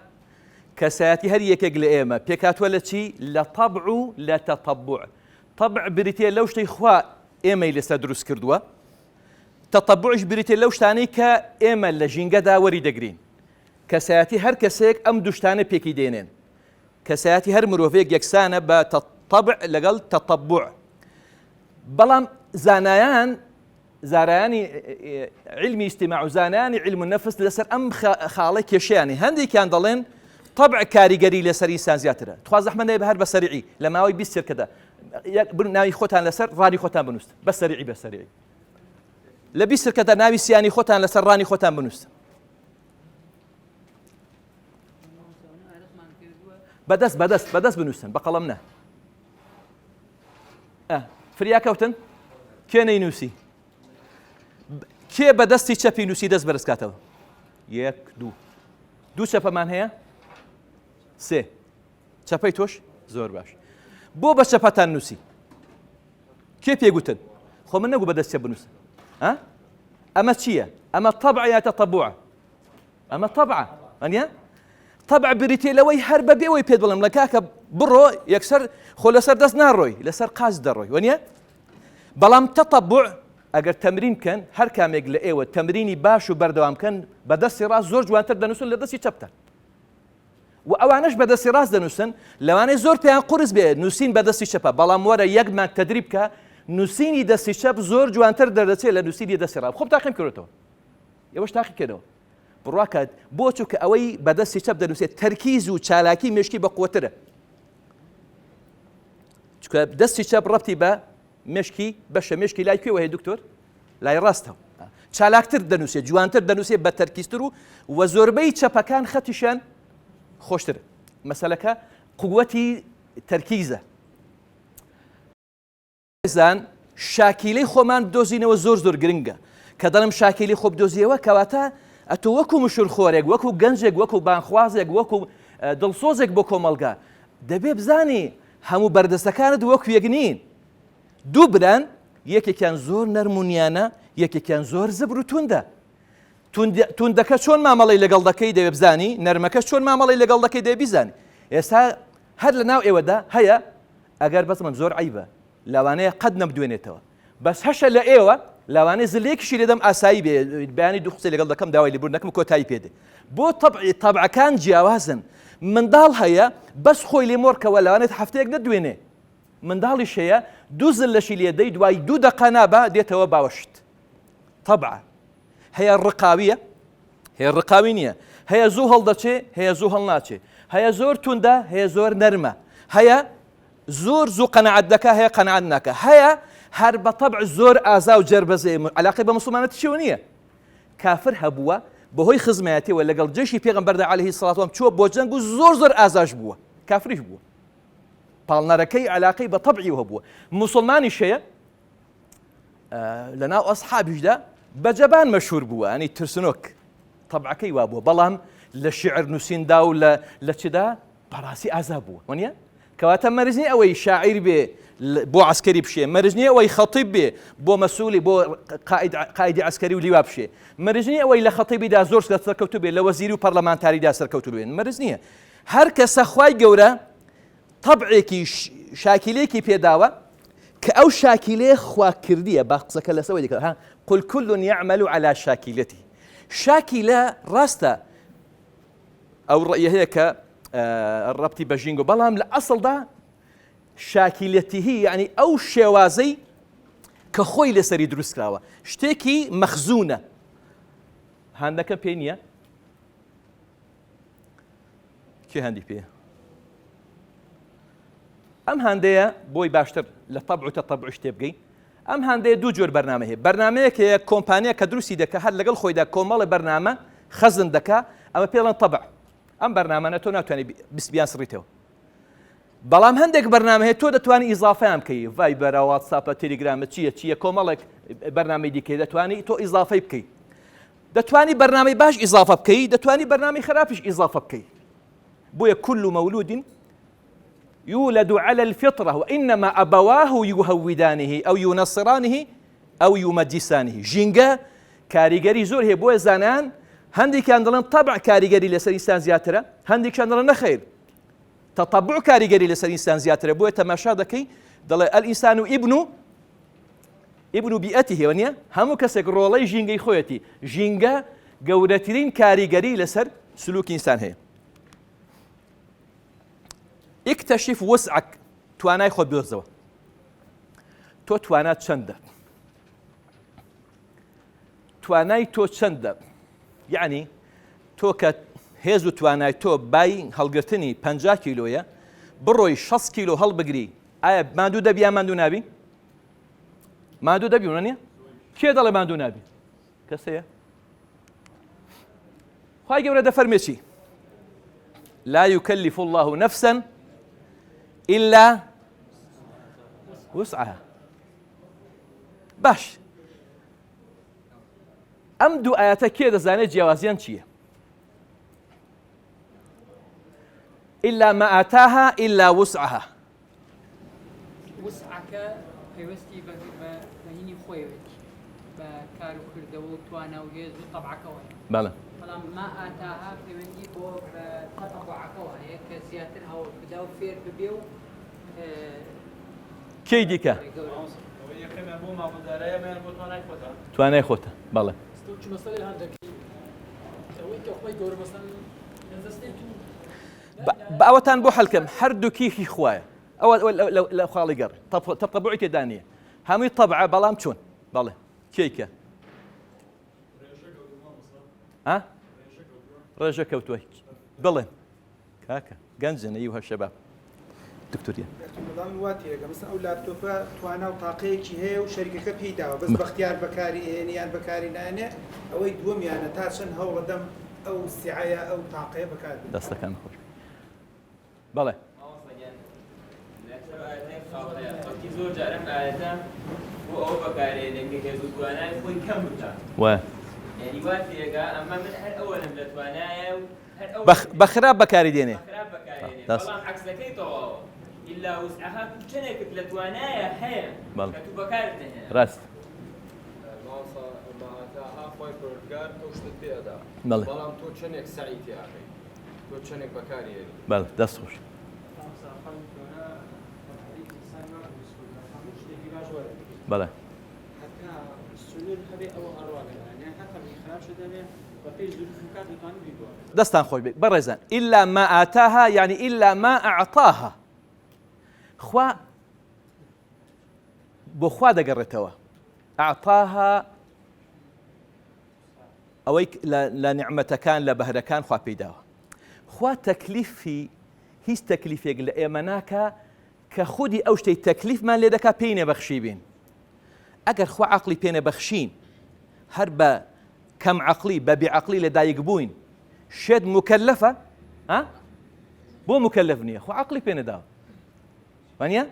کەسایەتی هەر یەکێک لە ئێمە پێکهاتووە لە چی؟ لە تەبع و لە تەتەبع. تەبع بریتییە لەو شتەی خوا ئێمەی لەسەر دروست کردووە، تەتەبعیش بریتییە لەو شتانەی کە ئێمە لە ژینگەدا وەری دەگرین. کەسایەتی هەر کەسێک ئەم دوو شتانە پێکی دێنێن. کەسایەتی هەر مرۆڤێک یەکسانە بە تەبع لەگەڵ تەتەبع. بەڵام زانایان زارایانی عیلمی ئیجتیماع و زانایانی عیلم النفس لەسەر ئەم خاڵە کێشەیانی هەندێکیان دەڵێن طبع کاریگەری لەسەر ئینسان زیاترە تخوا زەحمەت نەبێ هەر بە سەریعی لە ماوەی 20 چرکەدا ناوی خۆتان لەسەر ڕانی خۆتان بنووسن بە سەریعی بە سەریعی لە 20 چرکەدا ناوی سیانی خۆتان لەسەر ڕانی خۆتان بنووسن. بەدەست بەدەست بەدەست بنووسن بە قەڵەم نە فریا کەوتن کێ نەینووسی کێ بە دەستی چەپی نووسی دەست بەرزکاتەوە یەک دوو دوو چەپەمان هەیە سێ چەپەی تۆش زۆر باش بۆ بە چەپەتان نووسی کێ پێگوتن خۆ من نەگو بە دەست چەپ بنووسن ئەمە چییە ئەمە طبع یا تطبع ئەمە طبعە وانە طبع بریتێ لەوەی هەر بە بێەوەی پێت بڵم لە کاکە بڕۆ یەکسەر خۆ لەسەر دەست ناڕۆی لەسەر قاچ دەڕۆی وانە بەڵام تطبع ئەگەر تەمرین بکەن هەر کامێک لە ئێوە تەمرینی باش و بەردەوام بکەن بە دەستی ڕاست زۆر جوانتر دەنووسن لە دەستی چەپتان و ئەوانەش بە دەستی ڕاست دەنووسن لەوانەیە زۆر پێیان قورس بێ نووسین بە دەستی چەپە بەڵام وەرە یەک مانگ تەدریب بکە نووسینی دەستی چەپ زۆر جوانتر دەردەچێت لە نووسینی دەستی ڕاست خۆم تاقیم کردەوە ئێوەش تاقی کەنەوە بڕواکات بۆ چونکە ئەوەی بە دەستی چەپ دەنووسێت تەرکیز و چالاکی مێشکی بە قوترە چونکە دەستی چەپ ڕەتی بە مێشکی بەشە مێشکی لای کوێوە هەیە دکتۆر لای ڕاستەوە چالاکتر دەنووسێت جوانتر دەنووسێت بە تەرکیزتر و وە زۆربەی چەپەکان خەتیشیان خۆشتر مەسەلەکە قووەتی تەرکیزە زان شاکیلەی خۆمان بدۆزینەوە زۆر زۆر گرنگە کە دەڵم شاکیلی خۆ بدۆزیەوە کەواتە ئەتۆ وەکو مشورخۆرێک وەکو گەنجێک وەکو بانخوازێک وەکو دڵسۆزێک بۆ کۆمەڵگا دەبێ بزانی هەموو بەردەستەکانت وەکو یەک نین دوو بران یەکێکیان زۆر نەرم و نیانە یەکێکیان زۆر زبر و توندە توندەکە چۆن مامەڵی لەگەڵ دەکەی دەوێ بزانی نەرمەکە چۆن مامەڵی لەگەڵ دەکەی دەبێ بیزانی ئێستا هەر لە ناو ئێوەدا هەیە ئەگەر بەس من زۆر عیبە لەوانەیە قەت نەمدوێنێتەوە بەس هەشە لە ئێوە لەوانەیە زلەیەکیشی لێدەم ئاسایی بێ بەیانی دوو قسەی لەگەڵ دەکەم داوای لێبوردن دەکەم کۆتایی پێ دێ بۆ تەبعی تەبعەکان جیاوازن منداڵ هەیە بەس خۆی لێ مۆرکەوە لەوانێت هەفتەیەک نەدوێنێ منداڵیش هەیە دوو زلەشی لێ دەی دوای دوو دەقە نابا دێتەوە باوەشت تەبعە هەیە ڕقاویە هەیە ڕقاوی نییە هەیە زوو هەڵدەچێ هەیە زوو هەڵناچێ هەیە زۆر توندە هەیە زۆر نەرمە هەیە زۆر زوو قەناعەت دەکا هەیە قەناعەت ناکا هەیە هەر بە تەبع زۆر ئازا و جەربەزەیە علاقەی بە موسڵمانەتیشەوە نییە کافر هەبووە بەهۆی خزمایەتیەوە لەگەڵ جەیشی پێغەمبەردا عەلەیهی سڵات وەسلام چووە بۆ جەنگ و زۆر زۆر ئازاش بووە کافریش بووە پاڵنەرەکەی علاقەی بە تەبعیەوە هەبووە موسڵمانیش هەیە لەناو ئەسحابیشدا بە جەبان مەشهور بووە ینی ترسنۆک تەبعەکەی وابووە بەڵام لە شیعر نووسیندا و لە چدا بەڕاستی ئازا بووە وەنیە کەواتە مەرج نییە ئەوەی شاعیر بێ بۆ عسکەری بشێ مەرج نییە ئەوەی خەتیب بێ بۆ مەسوولی بۆ قائیدی عسکەری و لیوا بشێ مەرج نییە ئەوەی لە خەتیبیدا زۆر سەرکەوتوو بێ لە وەزیری و پەرلەمانتاریدا سەرکەوتوو بێن مەرج نییە هەر کەسە خوای گەورە تەبعێکی شاکیلێکی پێداوە کە ئەو شاکیلەیە خوا کردیە با قسەکە لەسەوەی دەکات ها قل كل يعمل على شاکلته شاکیلە ڕاستە ئەو ڕەئیە هەیە کە ڕەبتی بە ژینگۆ بەڵام لە ئەسڵدا شاکیلەتیهی یعنی ئەو شێوازەی کە خۆی لەسەری دروستکراوە شتێکی مەخزونە هاندەکە پێ نییە کێ هەندی پێ ئەم هاندەیە بۆی باشتر لە تەبع و تەتەبعش تێبگەی ئەم هاندەیە دوو جۆر بەرنامە هەیە بەرنامەیەک هەیە کۆمپانیا کە دروستی دەکا هەر لەگەڵ خۆیدا کۆمەڵە بەرنامە خەزن دەکا ئەمە پێڵەن تەبع ئەم بەرنامانە تۆ ناتوانانی بیان سڕیتەوە بەڵام هەندێک بەرنامە هەیە تۆ دەتوانی ئیزافیان بکەی ڤایبەرە واتساپە تێلیگرامە چییە چییە کۆمەڵێک بەرنامەی دیکەی دەتوانی تۆ ئیزافەی بکەی دەتوانی بەرنامەی باش ئیزافە بکەی دەتوانی بەرنامەی خراپیش ئیزافە بکەی بۆیە كل مولود يولد على الفطرة وإنما أبواه يهودانه أو ينصرانه أو يمجسانه ژینگە کاریگەری زۆر هەیە بۆیە زانایان هەندێکیان دەڵێن تەبع کاریگەری لەسەر ئینسان زیاترە هەندێکیان دەڵێن نەخیر تەتەبع کاریگەری لەسەر ئینسان زیاترە بۆیە تەماشا دەکەی دەڵێ الإنسان ابن ابن بيئته هەیە نییە هەموو کەسێک ڕۆڵەی ژینگەی خۆیەتی ژینگە گەورەترین کاریگەری لەسەر سلوکی ئینسان هەیە اکتشف وسعک توانای خۆت بدۆزەوە تۆ توانات چەندە توانای تۆ چەندە یعنی تۆ کە هێز و توانای تۆ بای هەڵگرتنی 50 کیلۆیە بڕۆی 60 کیلۆ هەڵبگری ئایا ماندوو دەبی یا ماندوو نابی ماندوو دەبی نیە کێ دەڵێ ماندوو نابی کەسەیە خی گەورە دەفەرمێ چی؟ لا يكلف الله نفسا إلا وسعها باش ئەم دوو ئاەتە کێ دەزانێت جیاوازیان چییە؟ إلا ما آتاها إلا وسعها وسعەکە پەیوەستی بە بە هینی خۆیەوەتی بە کار و کردەوە و توانا و هێز و تەبعەکەوە هەیە بەڵێ. بەڵام ما ئاتاها پەیوەندی بۆ بە تەتەبعەکەوە هەیە کە زیاتر هەوڵ بدا و فێر ببێ و کێی دیکە؟ ئەوەی یەکەمیان بۆ ماڵ و دارایە ئەمەیان بۆ توانای خۆتە. توانای خۆتە بەڵێ. چوومە سەر هەندەکی ئەوەی کە خۆی گەورە مەسەن لە دەستەی تو با ئەوەتان بۆ حەل کەم هەردووکی هی خوایە ئەوە لە خاڵی گەڕ تەتەبعی تێدا نییە هەمووی تەبعە بەڵام چۆن بەڵێ کێیکە ها ڕێژە کەوتووە بڵێن کاکە گەنجن ئەیها شەباب دکتۆریان بەڵام وا تێگە مەسەن ئەو لاپتۆپە توانا و تاقەیەکی هەیە و شەریکەکە پێی داوە بەس بەختیار بەکاری ئێنێ یان بەکاری نایەنێ ئەوەی دووەمیانە تا چەند هەوڵەدەم ئەو سعەیە ئەو تاقەیە بەکار بێنم. دەستەکان خۆش بەڵێ. مامۆستا گیان لەسەر ئایەتەی خاڵەیە خەڵکی زۆر جار ئەم ئایەتە بۆ ئەوە بەکارێنێ کە هێز و توانای خۆی کەم بکا وایە. یعنی وا تێگا ئەمە من هەر ئەوەنەم لە توانایە و هەر ئەو بە خراپ بەکاری دێنێ. بە خراپ بەکارێنێ دەست. بەڵام عەکسەکەی تەواوە ئیلا وسعها تو چەنێکت لە توانایە هەیە بەڵێ. کە تو بەکارت نەهێنا. ڕاست. مامۆستا ماهاتاها خوای پەروەردگار ئەو شتەت پێ ئەدا بەڵێ. بەڵام تۆ چەنێک سەعی تێ ئەکەی تۆ چەنێک بەکاری ئەنی. بەڵێ دەست خۆش. مامۆستا خوای گەورە تەبعی ئینسان وا دروست کردووە هەموو شتێکی باش وەرئەگرێ بەڵێ. هەتا سنوور هەبێ ئەوە ئەڕوا لەلایەن یان هەر تەبعی خراپشت هەبێ بەپێی زروف و کات دەتوانی بیگۆڕی. دەستان خۆش بێ بەڕێزان إلا ما آتاها یعنی إلا ما أعطاها خوا بۆ خوا دەگەڕێتەوە ئەعطاها ئەوەی لە نیعمەتەکان لە بەهرەکان خوا پێیداوە خوا تەکلیفی هیچ تەکلیفێک لە ئێمە ناکا کە خودی ئەو شتەی تەکلیفمان لێ دەکا پێی نەبەخشی بین ئەگەر خوا عقلی پێ نەبەخشین هەر بە کەم عقلی بە بێعقلی لە دایک بووین شێت مکەلەفە ها بۆ مکەلەف نییە خوا عقلی پێ نەداوە وانە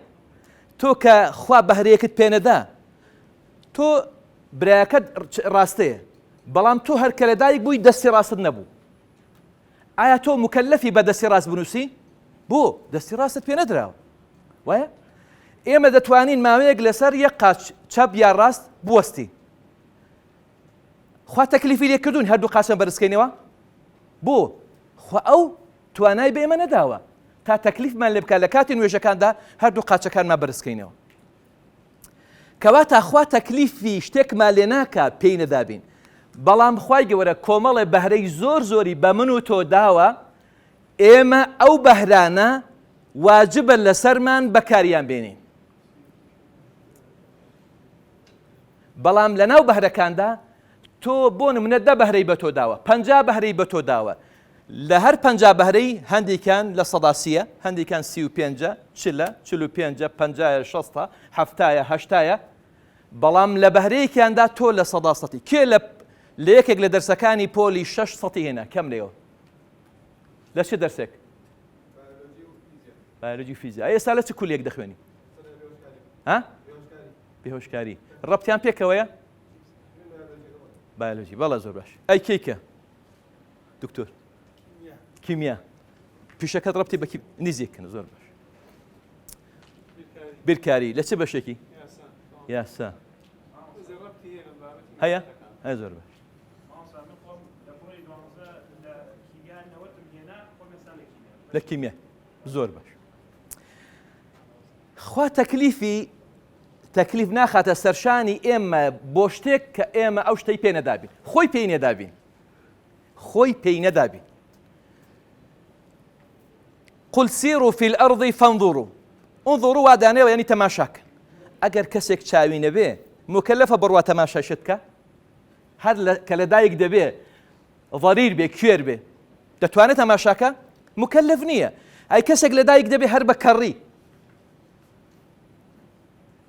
تۆ کە خوا بەهرەیەکت پێنەدا تۆ برایەکەت ڕاستەیە بەڵام تۆ هەر کە لەدایک بووی دەستی ڕاستت نەبوو ئایا تۆ مکەلەفی بە دەستی ڕاست بنووسی بۆ دەستی ڕاستت پێ نەدراوە وایە ئێمە دەتوانین ماوەیەک لەسەر یەک قاچ چەپ یا ڕاست بوەستی خوا تەکلیفی لێکردوون هەردوو قاچەن بەرزکەینەوە بۆ خوا ئەو توانای بە ئێمە نەداوە تا تەکلیفمان لێ بکات لە کاتی نوێژەکاندا هەردوو قاچەکانمان بەرزکەینەوە. کەواتە خوا تەکلیفی شتێکمان لێ ناکا پێی نەدابین بەڵام خوای گەورە کۆمەڵێ بەهرەی زۆر زۆری بە من و تۆ داوە ئێمە ئەو بەهرانە واجبە لەسەرمان بەکاریان بێنین بەڵام لەناو بەهرەکاندا تۆ بۆ نمونە دە بەهرەی بە تۆ داوە 50 بەهرەی بە تۆ داوە لە هەر 50 بەهرەی هەندێکیان لە سەدا سیە هەندێکیان سی و پێنجە چلە چل و پێنجە پەنجایە شەستە حەفتایە هەشتایە بەڵام لە بەهرەیەکیاندا تۆ لە سەدا سەتی کێ لە لە یەکێک لە دەرسەکانی پۆلی شەش سەتی هێنا کەم لێەوە لە چ دەرسێک بایۆلۆجی فیزیا ئێستا لە چ کولێک دەخوێنی ها بێهۆشکاری ڕەبتیان پێکەوەیە بایۆلۆجی بەڵێ زۆر باش ئەی کێکە دکتۆر کیمیا پیشەکەت ڕەبتی بە نزیکن زۆر باش بیرکاری لە چ بەشێکی یاسا هەیە هەیە زۆر باش لە کیمیا زۆر باش خوا تەکلیفی تەکلیف ناخاتە سەرشانی ئێمە بۆ شتێک کە ئێمە ئەو شتەی پێ نەدابین خۆی پێی نەدابین خۆی پێی نەدابین قل سيروا في الأرض فانظروا انظروا وا دانێوە یعنی تەماشاکەن ئەگەر کەسێک چاوی نەبێ مکەلەفە بڕوا تەماشای شت بکە هەر کە لەدایک دەبێ ضریر بێ کوێر بێ دەتوانێت تەماشاکە مکەلەف نییە ئەی کەسێک لەدایک دەبێ هەر بە کەڕی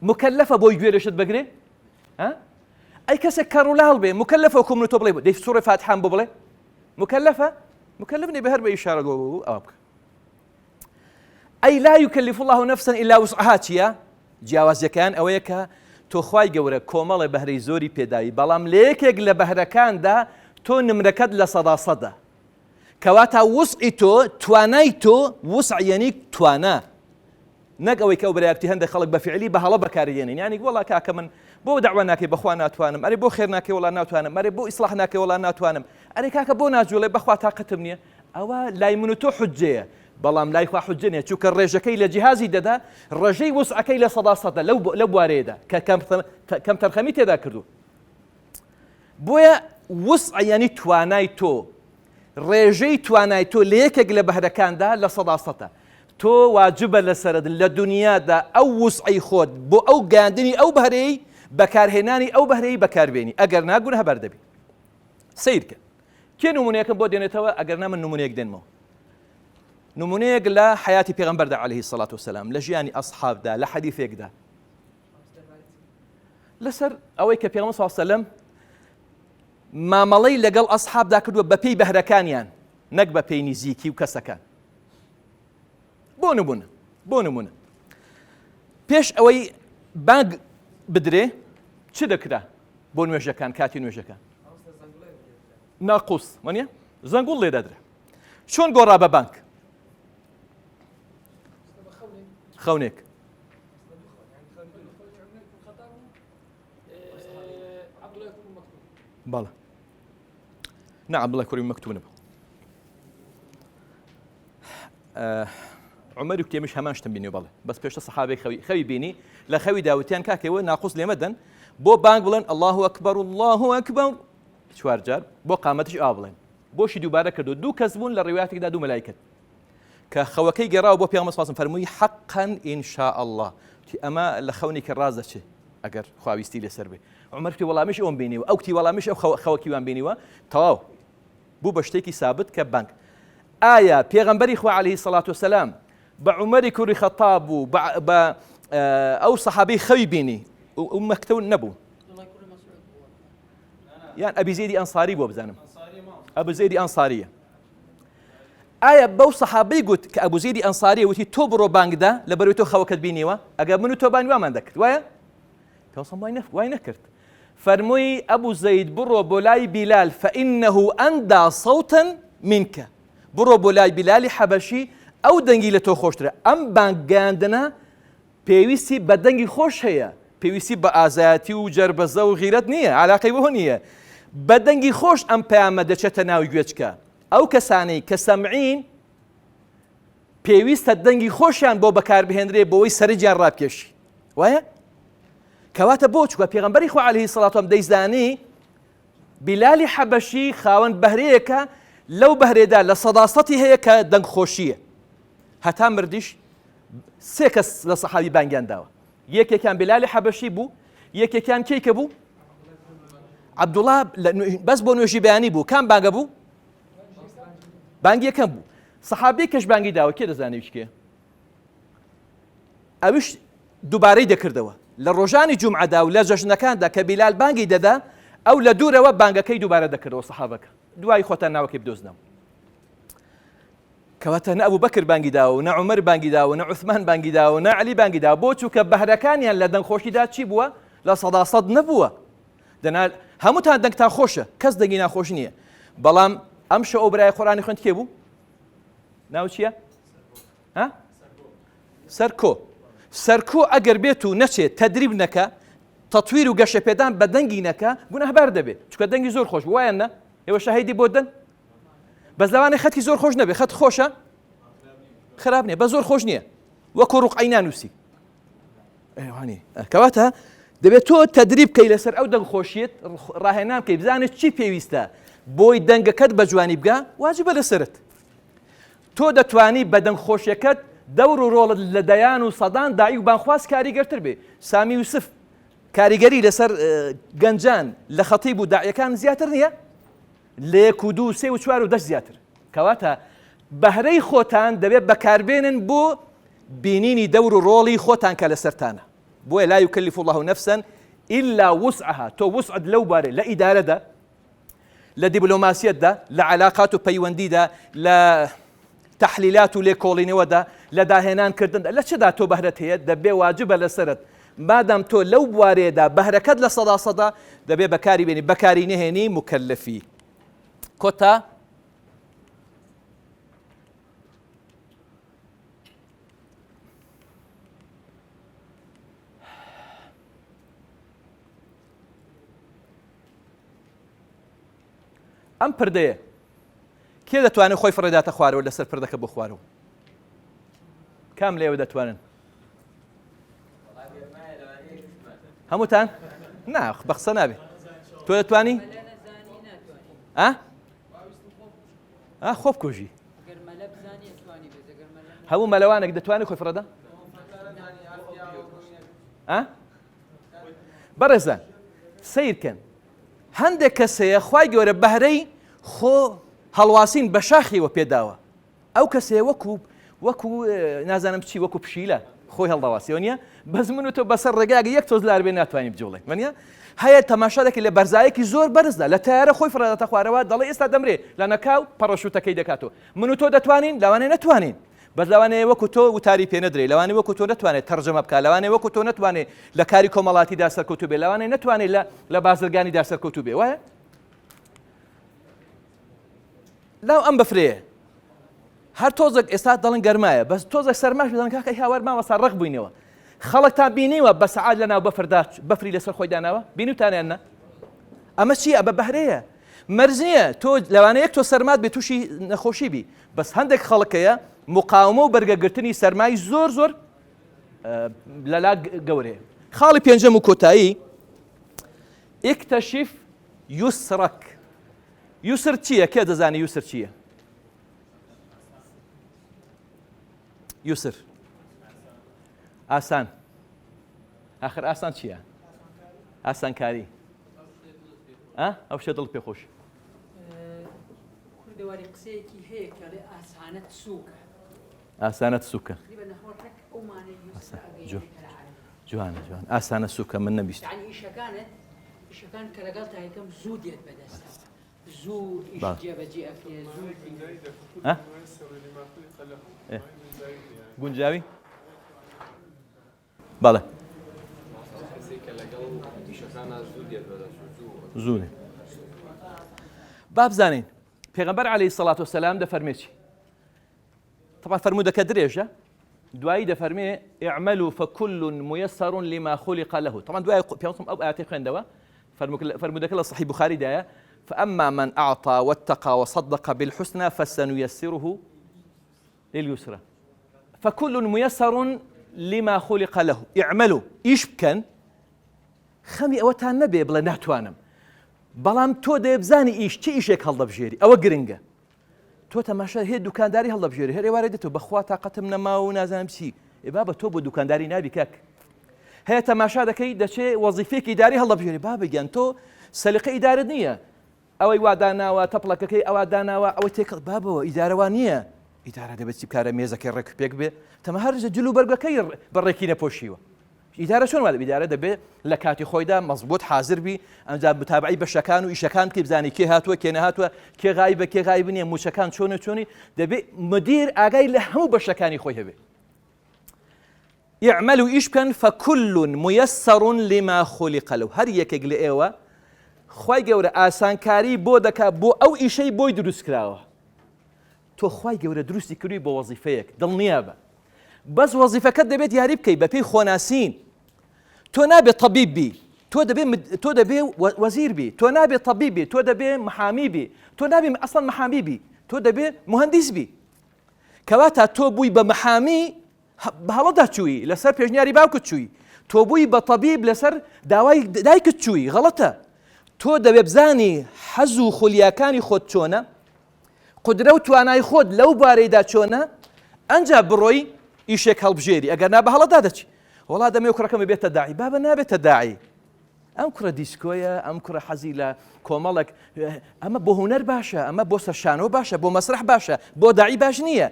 مکەلەفە بۆی گوێ لە شت بگرێ ئەی کەسێک کەڕ و لاڵ بێ مکەلەفە وەکو من و تۆ بڵێ دەی سوڕی فاتحام بۆ بڵێ مکەلەفە؟ مکلف نەبێ هەر بە ئیشارە ئەوە بکە. ئەی لا یکلف الله نفسا الا وسعها چییە؟ جیاوازیەکەیان ئەوەیە کە تۆ خوای گەورە کۆمەڵێ بەهرەی زۆری پێداوی بەڵام لە یەکێک لە بەهرەکاندا تۆ نمرەکەت لە سەدا سەدە کەواتە وسعی تۆ توانای تۆ وسع یەنی توانا نەک ئەوەی کە ئەو برایەکتی هەندێک خەڵک بە فعلی بە هەڵە بەکاری دێنن یانی وەڵا کاکە من بۆ دەعوا ناکەی بەخوا ناتوانم ئەرێ بۆ خێر ناکەی وەڵا ناتوانم ئەرێ بۆ ئیسلاح ناکەی وەڵا ناتوانم ئەرێ کاکە بۆ ناجوڵێ بەخوا تاقەتم نییە ئەوە لای من و تۆ حجەیە بەڵام لای خوا حجە نیە چونکە ڕێژەکەی لە جیهازی دەدا ڕێژەی وسعەکەی لە سەدا سەدە لەو لەو بوارەیەدا کە کەم تەرخەمی تێدا کردو بۆیە وسع یعنی توانای تۆ ڕێژەی توانای تۆ لە یەکێک لە بەهرەکاندا لە سەدا سەتە تۆ واجبە لەسەرت لە دنیادا ئەو وسعی خۆت بۆ ئەو گەیاندنی ئەو بەهرەی بەکارهێنانی ئەو بەهرەی بەکاربێنی ئەگەر نا گوناهبار دەبی سەیرکە کێ نمونەیەکم بۆ دێنێتەوە ئەگەر نا من نمونەیەک دێنمەوە نمونەیەک لە حیاتی پێغەمبەردا عەلەیهی سەڵات وسلام لە ژیانی ئەصحابدا لە حەدیثێکدا لەسەر ئەوەی کە پێغەمبەر صلی الله علیه وسلم مامەڵەی لەگەڵ ئەصحابدا کردووە بەپێی بەهرەکانیان نەک بەپێی نزیکی و کەسەکان بۆ نمونە بۆ نمونە پێش ئەوەی بانگ بدرێ چ دەکرا بۆ نوێژەکان کاتی نوێژەکان ناقوس وانە زەنگوڵ لێ دەدرێ چۆن گۆڕا بە بانک خەونێک بەڵێ نا عەبدوڵای کوڕی مەکتوم نەبوو عمەری کتێمیش هەمان شتم بینی بەڵێ بەس پێشتە سەحابێک خەوی خەوی بینی لە خەوی داوتیان کاکەوە ناقوس لێمەدەن بۆ بانگ بڵێن الله ئەکبەر الله ئەکبەر چوار جار بۆ قامەتیش ئا بڵێن بۆشی دووبارە کردو دوو کەس بوون لە ڕیواتێکدا دوو مەلایکەت کە خەوەکەی گەڕاوە بۆ پێغەمبەر صلی فەرمووی حقا إن شاء الله وتی ئەمە لە خەونێکی ڕاست دەچێ ئەگەر خواویستی لەسەر بێ عمر کتی وەڵامیش ئەوم بینیوە ئەو کتی وەڵامیش ئەو خەوەکی وان بینیوە تەواو بوو بە شتێکی سابت کە بانک ئایا پێغەمبەری خوا عەلەیهی سەڵات وسەلام بە عومەری کوڕی خەتاب و بە ئەو سەحابەی خەوی بینی و مەکتەو نەبوو یان ئەبی زەیدی ئەنساری بۆ بزانم ئەبو زەیدی ئەنساریە ئایا بەو سەحابەی گوت کە ئەبو زەیدی ئەنساریە وتی تۆ بڕۆ بانگدا لە بەرەوەی تۆ خەوەکەت بینیوە ئەگەر من و تۆ بان وامان دەکرد وایە پێغەمبەر وای نەف وای نەکرد فەرمووی ئەبو زەید بڕۆ بۆ لای بیلال فإنه أندى صوتا منك بڕۆ بۆ لای بیلالی حەبەشی ئەو دەنگی لە تۆ خۆشترە ئەم بانگگەیاندنە پێویستی بە دەنگی خۆش هەیە، پێویستی بە ئازایەتی و جەربەزە و غیرەت نییە، عەلاقەی بەوە نییە. بە دەنگی خۆش ئەم پەیامە دەچێتە ناو گوێچکە. ئەو کەسانەی کە سەمعین پێویستە دەنگی خۆشیان بۆ بەکاربهێنرێ بۆوەی سەرنجیان ڕابکێشی. وایە؟ کەواتە بۆ چووە پێغەمبەری خوا عەلەیهی سەڵات وسلام دەیزانی بیلالی حەبەشی خاوەن بەهرەیەکە لەو بەهرێدا لە سەدا سەتی هەیە کە دەنگخۆشییە هەتا مردیش سێ کەس لە سەحابی بانگیان داوە یەکێکیان بلالی حەبەشی بوو یەکێکیان کێی کە بوو عەبدوڵا بەس بۆ نوێژی بەیانی بوو کام بانگە بوو بانگی یەکەم بوو سەحابی کەش بانگی داوە کێ دەزانێت کێ ئەوش دووبارەی دەکردەوە لە ڕۆژانی جومعەدا و لە جەژنەکاندا کە بیلال بانگی دەدا ئەو لە دوورەوە بانگەکەی دووبارە دەکردەوە سەحابەکە دوای خۆتان ناوەکەی بدۆزنەوە کەواتە نە ئەبوبەکر بانگی داوە و نە عومەر بانگی داوە و نە عوسمان بانگی داوە و نە عەلی بانگی داوە بۆ چونکە بەهرەکانیان لە دەنگخۆشیدا چی بووە 100% نەبووە دەنا هەمووتان دەنگتان خۆشە کەس دەنگی ناخۆش نییە بەڵام ئەم شەو ئەو برای قورئانی خوێند کێ بوو ناو چییە ها سەرکۆ سەرکۆ ئەگەر بێت و نەچێت تەدریب نەکە تەتویر و گەشەپێدان بە دەنگی نەکە گوناهبار دەبێت چونکە دەنگی زۆر خۆش بوو وایان نە ئێوە شاهیدی بۆ دەن بەس لەوانەیە خەتی زۆر خۆش نەبێ خەت خۆشە خراپ نییە بە زۆر خۆش نییە وەکو ڕوقعی نانووسی کەواتە دەبێت تۆ تەدریب بکەی لەسەر ئەو دەنگ خۆشیت ڕاهێنان بکەی بزانێت چی پێویستە بۆی دەنگەکەت بە جوانی بگا واجبە لەسرت تۆ دەتوانی بە دەنگ خۆشیەکەت دەور و ڕۆڵت لە دەیان و سەدان داعی و بانخواز کاریگەرتر بێ سامی یوسف کاریگەری لەسەر گەنجان لە خەتیب و داعیەکان زیاتر نییە لە یەک و دوو و سێ و چوار و دەش زیاتر. کەواتە بەهرەی خۆتان دەبێت بەکاربێنن بۆ بینینی دەور و ڕۆڵی خۆتان کە لەسەرتانە. بۆیە لا یکلف الله نفسا الا وسعها تۆ وسعت لەو بارەی لە ئیدارەدا. لە دیبلۆماسیەتدا، لە عەلاقات و پەیوەندیدا، لە تەحلیلات و لێکۆڵینەوەدا، لە داهێنان کردندا، لە چدا تۆ بەهرەت هەیە، دەبێ واجبە لەسەرت مادام تۆ لەو بوارەیەدا بەهرەکەت لە سەدا سەدا دەبێ بەکاری بێنی، بەکاری نەهێنی موکەلەفی. کۆتا ئەم پردەیە کێ دەتوانێت خۆی فڕێداتە خوارەوە لەسەر پردەکە بۆ خوارەوە کام لێوە دەتوانن هەمووتان نا بە قسە نابێ تۆ دەتوانی ئا خۆ بکوژی هەموو مەلەوانێک دەتوانێت خۆی فڕێدا بەڕێزان سیرکەن هەندێک کەس هەیە خوای گەورە بەهرەی خۆ هەڵواسین بە شاخیەوە پێداوە ئەو کەسەیە وەکو وەکو نازانم چی وەکو پشیلە خۆی هەڵدەواسیەوە نیە بەس من و تۆ بەسەر ڕێگاگە یەک تۆز لار بێ ناتوانین بجوڵێن وەنیە هەیە تەماشا دەکەی لە بەرزایەکی زۆر بەرزدا لە تایارە خۆی فڕێداتە خوارەوە دەڵێ ئێستا دەمرێ لە نەکاو پەڕەشوتەکەی دەکاتەوە من و تۆ دەتوانین لەوانەیە نەتوانین بەس لەوانەیە وەکو تۆ وتاری پێ نەدرێ، لەوانەیە وەکو تۆ نەتوانێت تەرجەمە بکات، لەوانەیە وەکو تۆ نەتوانێت لە کاری کۆمەڵاتیدا سەرکەوتوو بێ، لەوانەیە نەتوانێت لە لە بازرگانیدا سەرکەوتوو بێ، وایە؟ لاو ئەم بەفرەیە هەر تۆزێک ئێستا دەڵێن گەرمایە بەس تۆزێک سەرماش دەڵێن کاکە هاوار مامۆستا ڕق بووینەوە خەڵکتان بینیوە بە سەعات لەناو بەفردا بەفری لەسەر خۆی داناوە بینیوتانیان نا ئەمە چییە بە بەهرەیە مەرج نییە تۆ لەوانەیە یەک تۆ سەرمات بێ تووشی نەخۆشی بی بەس هەندێک خەڵک هەیە مقاومە و بەرگەگرتنی سەرمای زۆر زۆر لەلا گەورەیە. خاڵی پێنجەم و کۆتایی اکتشف یسرک یسر چییە؟ کێ دەزانێ یسر چییە؟ یسر ئاسان آخر ئاسان چییە؟ ئاسانکاری ئەو شتە دڵ پێخۆش کوردەواری قسەیەکی هەیە کە ئەڵێ ئاسانەت سووکە. ئاسانەت سووکە. تقریبا نەخۆ ڕێک ئەو مانای یوسرە ئەگەیەنێ کە لە عەرەبی. جوانە جوان ئاسانە سووکە من نەبیست. یەعنی ئیشەکانت ئیشەکان کە لەگەڵ تایکەم زوو دێت بەدەستەوە زوو ئیش جێبەجێ ئەکرێ زوو. گونجاوی؟ بەڵێ. زوو با بزانین پێغەمبەر عەلەیهی سەڵات وسەلام دەفەرمێ چی طبعا فەرموودەکە درێژە دوایی دەفەرمێ اعملوا فكل ميسر لما خلق له طبعا دوای پێوتم ئەو ئاەتی خوێندەوە فەرموودەکە لە صحیح بخاری دایە فأما من أعطى واتقى وصدق بالحسنى فسنيسره لليسرى فكل ميسر لما خلق له اعملوا ئیش بکەن خەمی ئەوەتان نەبێ بڵێ ناتوانم بەڵام تۆ دەیە بزانی ئیش چ ئیشێک هەڵدەبژێری ئەوە گرنگە تۆ تەماشا هەیە دوکانداری هەڵدەبژێری هەر ئێوارێ دێتەوە بەخوا تاقەتم نەما و نازانم چی ئێ بابە تۆ بۆ دوکانداری نابی کاک هەیە تەماشا دەکەی دەچێ وەزیفێکی ئیداری هەڵدەبژێری بابە گیان تۆ سەلیقە ئیدارت نییە ئەوەی وا داناوە تەپڵەکەکەی ئەوا داناوە ئەوەی تێکەڵ بابەوە ئیدارە وا نییە ئیدارە دەبێت چی بکارە مێزەکەی ڕێک پێک بێ تەمە هەر جل و بەرگەکەی بە ڕێکی نەپۆشیوە ئیدارە چۆن وا ئیدارە دەبێت لە کاتی خۆیدا مەزبوط حاضر بی ئەنجا متابعی بەشەکان و ئیشەکان بکەی بزانی کێ هاتووە کێ نەهاتووە کێ غایبە کێ غایب نییە موچەکان چۆنە چۆنی دەبێت مدیر ئاگای لە هەموو بەشەکانی خۆی هەبێ اعملوا ئیش بکەن فکل میسر لما خلق له هەر یەکێک لە ئێوە خوای گەورە ئاسانکاری بۆ دەکا بۆ ئەو ئیشەی بۆی دروست کراوە تۆ خوای گەورە دروستی کردووی بۆ وەزیفەیەک دڵنیابە بەس وەزیفەکەت دەبێت یاری بکەی بەپێی خۆناسین تۆ نابێت طبیب بی تۆ دەبێ تۆ دەبێ وەزیر بی تۆ نابێت طبیب بی تۆ دەبێ محامی بی تۆ نابێ ئەسڵەن محامی بی تۆ دەبێ مهندس بی کەواتە تۆ بووی بە محامی بە هەڵەدا چووی لەسەر پێشنیاری باوکت چووی تۆ بووی بە تەبیب لەسەر داوای دایکت چووی غەڵەتە تۆ دەبێ بزانی حەز و خولیاکانی خۆت چۆنە قودرە و توانای خۆت لەو بارەیدا چۆنە ئەنجا بڕۆی ئیشێک هەڵبژێری ئەگەر نا بە هەڵەدا دەچی وەڵا دەمێ کوڕەکەم بێتە داعی بابە نابێتە داعی ئەم کوڕە دیسکۆیە، ئەم کوڕە حەزی لە کۆمەڵێک، ئەمە بۆ هونەر باشە، ئەمە بۆ سەر شانۆ باشە، بۆ مەسرح باشە، بۆ داعی باش نییە.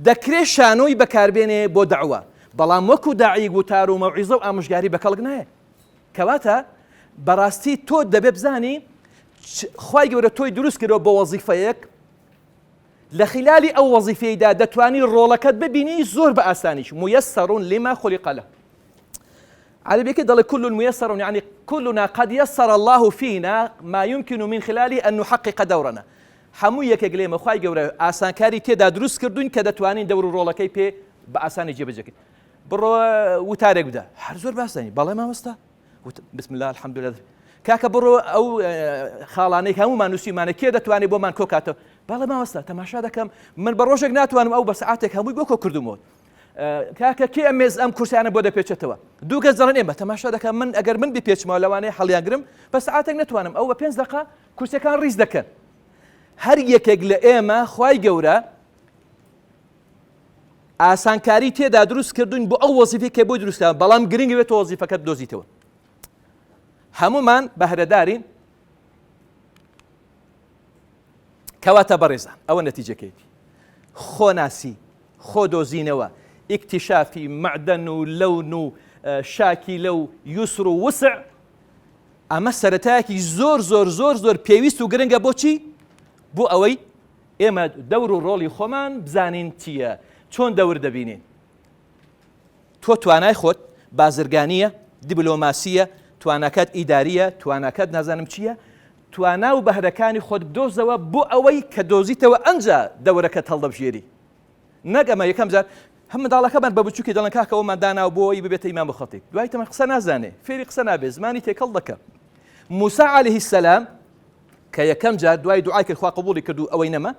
دەکرێ شانۆی بەکاربێنێ بۆ دەعوە، بەڵام وەکو داعی وتار و مەوعیزە و ئامۆژگاری بەکەڵک نایە. کەواتە بەڕاستی تۆ دەبێ بزانی. خوای گەورە تۆی دروست کردوە بۆ وەزیفەیەک لە خلالی ئەو وەزیفەیدا دەتوانی ڕۆڵەکەت ببینی زۆر بە ئاسانیش ميسر لما خلق له عربيك دل كل ميسر يعني كلنا قد يسر الله فينا ما يمكن من خلاله أن نحقق دورنا هەموو یەکێک لێمە خوای گەورە ئاسانکاری تێدا دروست کردوین کە دەتوانین دەور و ڕۆڵەکەی پێ بە ئاسانی جێبەجێکرد بڕۆ وتارێک بدە هەر زۆر باسانی بەڵێ مامۆستا بسم الله الحمد لله کاکە بڕۆ ئەو خاڵانەی هەمومان نووسیمانە کێ دەتوانێت بۆمان کۆکاتەوە بەڵێ مامۆستا تەماشا دەکەم من بە ڕۆژێک ناتوانم ئەو بە سعاتێک هەمووی بۆ کۆ کردومەوە کاکە کێ ئەم مێز ئەم کورسیانە بۆ دەپێچێتەوە دوو کەس دەڵێن ئێمە تەماشا دەکەم من ئەگەر من بپێچمەوە لەوانەیە هەڵیانگرم بە سعاتێک نتوانم ئەو بە پێنج دقە کورسەکان ڕیز دەکەن هەر یەکێک لە ئێمە خوای گەورە ئاسانکاری تێدا دروست کردوین بۆ ئەو وەزیفەی کە بۆی دروستکراوە بەڵام گرنگ بێت تۆ وەزیفەکەت بدۆزیتەوە هەمومان بەهرەدارین کەواتە بەڕێزان ئەوە نەتیجەکەیتی خۆناسی خۆ دۆزینەوە ئیکتیشافی معدەن و لەون و شاکی لەو یوسر و وسع ئەمە سەتایەکی زۆر زۆر زۆر زۆر پێویست و گرنگە بۆچی بۆ ئەوەی ئێمە دەور و ڕۆڵی خۆمان بزانین چییە، چۆن دەور دەبینین. تۆ توانای خۆت بازرگانییە، دیبلۆماسییە، تواناکەت ئیدارییە، تواناکەت نازانم چییە، توانا و بەهرەکانی خۆت بدۆزەوە بۆ ئەوەی کە دۆزیتەوە ئەنجا دەورەکەت هەڵدەبژێری. نەک ئەمە یەکەم جار هەم منداڵەکەمان بە بچووکی دەڵێن کاکە ئەومان داناوە بۆ ئەوەی ببێتە ئیمام و خەتیب دوای تەمەن قسە نازانێ فێری قسە نابێ زمانی تێکەڵ دەکا. موسا عەلەیهی سەلام کە یەکەم جار دوای دوعای کرد خوا قبوڵی کرد و ئەوەی نەما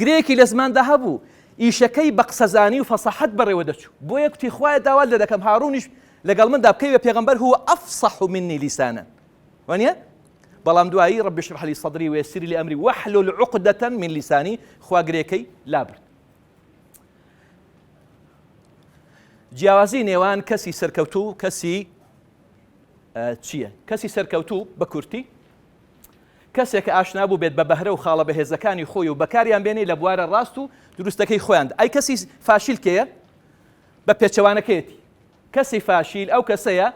گرێیەکی لە زماندا هەبوو ئیشەکەی بە قسەزانی و فەساحەت بەڕێوە دەچوو بۆیە کوتی خوایە داوات لێ دەکەم هاڕونیش لەگەڵ مندا بکەی بە پێغەمبەر هو أفصح مني لسانا وانیە بەڵام دوایی رب اشرح لي صدري ويسر لي أمري واحلل عقدة من لساني خوا گرێکەی لابرد جیاوازی نێوان کەسی سەرکەوتوو کەسی چییە؟ کەسی سەرکەوتوو بە کورتی کەسێک کە ئاشنا بووبێت بە بەهرە و خاڵە بەهێزەکانی خۆی و بەکاریان بێنێ لە بوارە ڕاست و دروستەکەی خۆیاندا. ئەی کەسی فاشیل کێیە؟ بە پێچەوانەکەیەتی. کەسی فاشیل ئەو کەسەیە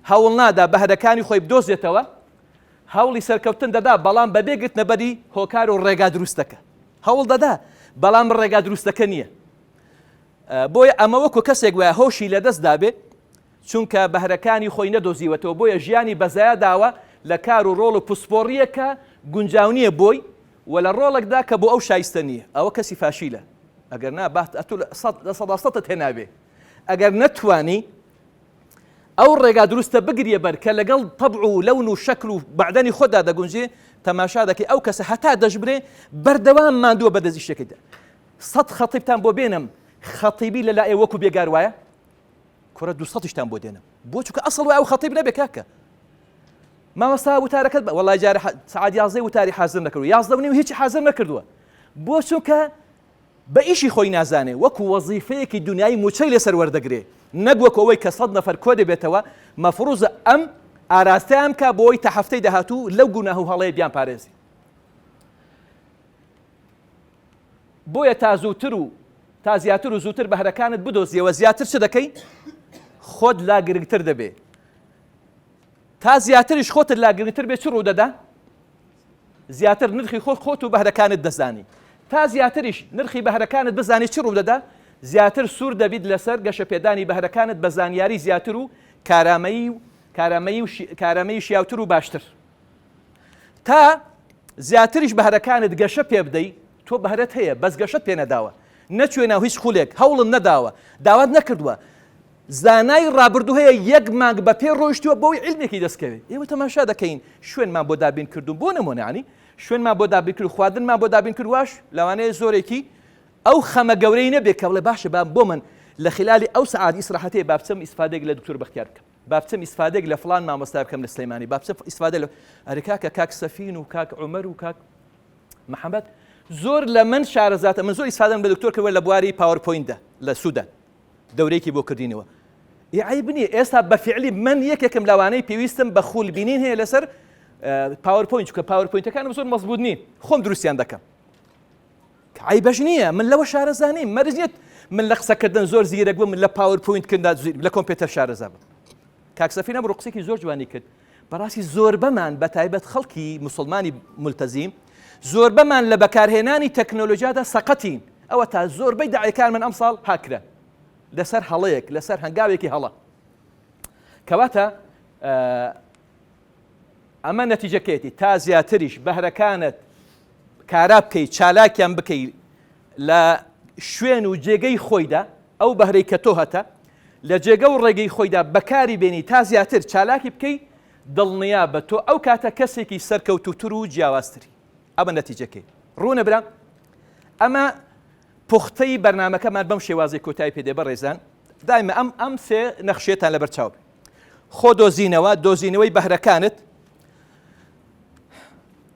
هەوڵنادا بەهرەکانی خۆی بدۆزێتەوە، هەوڵی سەرکەوتن دەدا بەڵام بەبێ گرتنەبەری هۆکار و ڕێگا دروستەکە. هەوڵ دەدا بەڵام ڕێگا دروستەکە نییە. بۆیە ئەمە وەکو کەسێک وایە هۆشی لەدەست دابێ چونکە بەهرەکانی خۆی نەدۆزیوەتەوە بۆیە ژیانی بەزایە داوە لە کار و ڕۆڵ و پسپۆڕییەک کە گونجاو نییە بۆی و لە ڕۆڵێکدا کە بۆ ئەو شایستە نییە ئەوە کەسی فاشیلە ئەگەر نا با ئەتوو لە سەدا سەدت هێنابێ ئەگەر نەتوانی ئەو ڕێگا دروستە بگریە بەر کە لەگەڵ تەبع و لەون و شەکل و بەعدەنی خۆدا دەگونجێ تەماشا دەکەی ئەو کەسە هەتا دەژمرێ بەردەوام ماندووە بەدەست ئیشەکەیدا سەد خەتیبتان بۆ بێنم خەتیبی لە لای وەکو بێگار وایە کوڕە دوو سەتیشتان بۆ دێنم بۆ چونکە ئەسڵ وایە ئەو خەتیب نەبێ کاکە مامۆستا وتارەکەت وەڵای جارە سعات یازدەی وتاری حازر نەکردووە یازدە و نیو هیچی حازر نەکردووە بۆ چونکە بە ئیشی خۆی نازانێ وەکو وەزیفەیەکی دنیایی موچەی لەسەر وەردەگرێ نەک وەکو ئەوەی کە سەد نەفەر کۆ دەبێتەوە مەفروزە ئەم ئاراستەیان بکا بۆ ئەوەی تا هەفتەی داهاتوو لەو گوناه و هەڵەیە بیان پارێزی بۆیە تا زووتر و تا زیاتر و زووتر بەهرەکانت بدۆزیەوە زیاتر چ دەکەی؟ خۆت لا گرنگتر دەبێ. تا زیاتریش خۆتت لا گرنگتر بێ چ ڕوودەدا؟ زیاتر نرخی خۆت خۆت و بەهرەکانت دەزانی. تا زیاتریش نرخی بەهرەکانت بزانی چ ڕوودەدا؟ زیاتر سوور دەبیت لەسەر گەشەپێدانی بەهرەکانت بە زانیاری زیاتر و کارامەیی و کارامەیی و کارامەیی شیاوتر و باشتر. تا زیاتریش بەهرەکانت گەشە پێ بدەی، تۆ بەهرەت هەیە بەس گەشەت پێ نەداوە، نەچوویە ناو هیچ خولێک، هەوڵت نەداوە، داوات نەکردووە. زانای ڕابردوو هەیە یەک مانگ بە پێ ڕۆیشتووە بۆی عیلمێکی دەست کەوێ. ئێمە تەماشا دەکەین شوێنمان بۆ دابین کردوون، بۆ نموونە یانی شوێنمان بۆ دابین کرد، خواردنمان بۆ دابین کرد، واش لەوانەیە زۆرێکی ئەو خەمە گەورەی نەبێ کە بڵێ باشە با بۆ من لە خلالی ئەو سەعات ئیسراحەتەیە با بچم ئیسفادەیەک لە دکتۆر بەختیار بکەم. با بچم ئیسفادەیەک لە فڵان مامۆستا بکەم لە سلێمانی با بچم ئیسفادە لە ئەرێ کاکە کاک سەفین و کاک عومەر و کاک محەممەد زۆر لە من شارەزاتە من زۆر ئیسفادەم بە دکتۆر کردوە لە بواری PowerPoint دا لە سوودان دەورێکی بۆ کردینەوە عیب نییە ئێستا بە فعلی من یەکێکم لەوانەی پێویستم بە خول بینین هەیە لەسەر PowerPoint چونکە PowerPoint ەکانم زۆر مەزبوط نین خۆم دروستیان دەکەم عەیبەش نییە من لەوە شارەزا نیم مەرج نییە من لە قسەکردن زۆر زیرەک بم لە PowerPoint کردن لە کۆمپیوتەر شارەزا بم کاک سەفین ئەمڕۆ قسێکی زۆر جوانی کرد. بەڕاستی زۆربەمان بە تایبەت خەڵکی موسڵمانی مولتەزیم زۆربەمان لە بەکارهێنانی تەکنۆلۆژیادا سەقەتین ئەوە تا زۆربەی داعیەکان من ئەمساڵ هاکران لەسەر هەڵەیەک لەسەر هەنگاوێکی هەڵە کەواتە ئەمە نەتیجەکەیەتی تا زیاتریش بەهرەکانت کارا بکەی چالاکیان بکەی لە شوێن و جێگەی خۆیدا ئەو بەهرەی کە تۆ هەتە لە جێگە و ڕێگەی خۆیدا بەکاری بێنی تا زیاتر چالاکی بکەی دڵنیا بە تۆ ئەو کاتە کەسێکی سەرکەوتووتر و جیاوازتری ئەمە نەتیجەکەی ڕوونە برا ئەمە پوختەی بەرنامەکەمان بەم شێوازی کۆتایی پێدێ بەڕێزان دایمە ئەم ئەم سێ نەخشێتان لەبەر چاو بێ خۆ دۆزینەوە دۆزینەوەی بەهرەکانت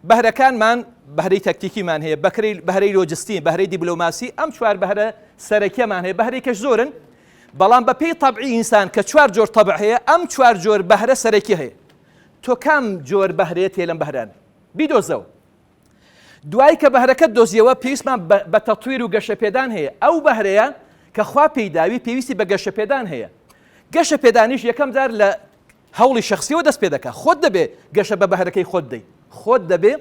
بەهرەکانمان بەهرەی تەکتیکیمان هەیە، بەکرەی بەهرەی لۆجستی، بەهرەی دیبلۆماسی، ئەم چوار بەهرە سەرەکیەمان هەیە، بەهرەی کەش زۆرن، بەڵام بە پێی تەبعی ئینسان کە چوار جۆر تەبع هەیە، ئەم چوار جۆر بەهرە سەرەکی هەیە. تۆ کام جۆر بەهرەیەت هەیە لەم بەهرانە؟ بیدۆزەوە. دوای کە بەهرەکەت دۆزیەوە پێویستمان بە تەتویر و گەشەپێدان هەیە. ئەو بەهرەیە کە خوا پێی داوی پێویستی بە گەشەپێدان هەیە. گەشەپێدانیش یەکەم جار لە هەوڵی شەخسیەوە دەست پێدەکا خۆت دەبێ گەشە بە بەهرەکەی خۆت بدەی خۆت دەبێ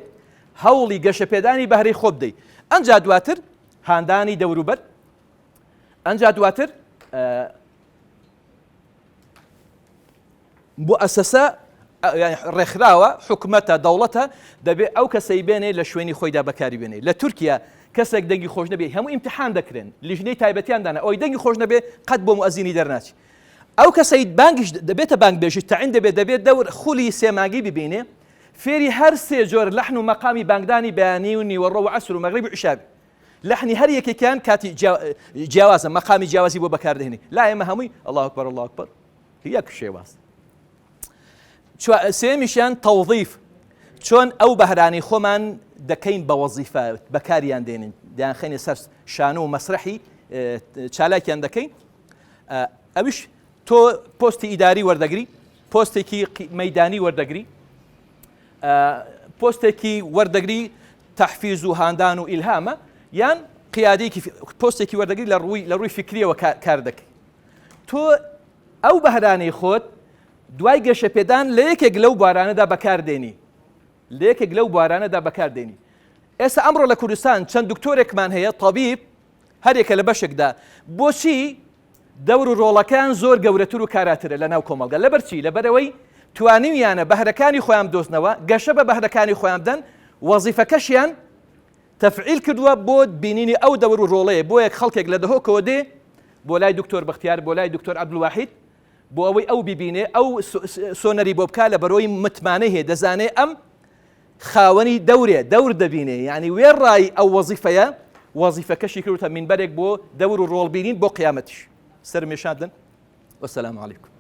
هەوڵی گەشەپێدانی بەهرەی خۆ بدەی ئەنجا دواتر هاندانی دەوروبەر ئەنجا دواتر بۆ ئەسەسە ڕێکخراوە حکومەتە دەوڵەتە دەبێ ئەو کەسەی بێنێ لە شوێنی خۆیدا بەکاری بێنێ لە تورکیا کەسێک دەنگی خۆش نەبێ هەموو ئیمتحان دەکرێن لیژنەی تایبەتیان دانا ئەوی دەنگی خۆش نەبێ قەت بۆ موئەزینی دەرناچی ئەو کەسەی بانگیش دەبێتە بانگبێژی تەعین دەبێت دەبێت دەور خولی سێ مانگی ببینێ فێری هەر سێ جۆر لەحن و مەقامی بانگدانی بەیانی و نیوەڕۆ و عەسر و مەغریب و عیشا بێ لەحنی هەر یەکێکیان کاتی جیاوازە مەقامی جیاوازی بۆ بەکاردێنی لا ئێمە هەمووی الله اکبر الله اکبر یەک شێواز سێمیشیان تەوظیف چۆن ئەو بەهرانی خۆمان دەکەین بە وەزیفە بەکاریان دێنین دەیانخەینە سەر شانۆ و مەسرحی چالاکیان دەکەین ئەویش تۆ پۆستی ئیداری وەردەگری پۆستێکی مەدانی وەردەگری پۆستێکی وەردەگری تەحفیز و هاندان و ئیلهامە یان قیادێکی پۆستێکی وەردەگری لە ڕووی لە ڕووی فکریەوە کار دەکەی تۆ ئەو بەهرانەی خۆت دوای گەشەپێدان لە یەکێک لەو بوارانەدا بەکاردێنی لە یەکێک لەو بوارانەدا بەکاردێنی ئێستا ئەمڕۆ لە کوردستان چەند دکتۆرێکمان هەیە طبیب هەریەکە لە بەشێکدا، بۆچی دەور و ڕۆڵەکەیان زۆر گەورەتر و کاراترە لە ناو کۆمەڵگە؟ لەبەر چی؟ لەبەرئەوەی توانیویانە بەهرەکانی خۆیان بدۆزنەوە، گەشە بە بەهرەکانی خۆیان بدەن، وەزیفەکەشیان تەفعیل کردووە بۆ بینینی ئەو دەور و ڕۆڵەیە، بۆیە خەڵکێک لە دهۆکەوە دێ بۆ لای دکتۆر بەختیار، بۆ لای دکتۆر عەبدولواحید، بۆ ئەوەی ئەو بیبینێ، ئەو سۆنەری بۆ بکا، لەبەرئەوەی متمانەی هەیە، دەزانێ ئەم خاوەنی دەورێ، دەور دەبینێ، یانی وێڕای ئەو وەزیفەیە، وەزیفەکەشی کردووتە مینبەرێک بۆ دەور و ڕۆڵ بینین بۆ قیامەتیش. سەرم ێشاندن. وەسەلام عەلەیکم.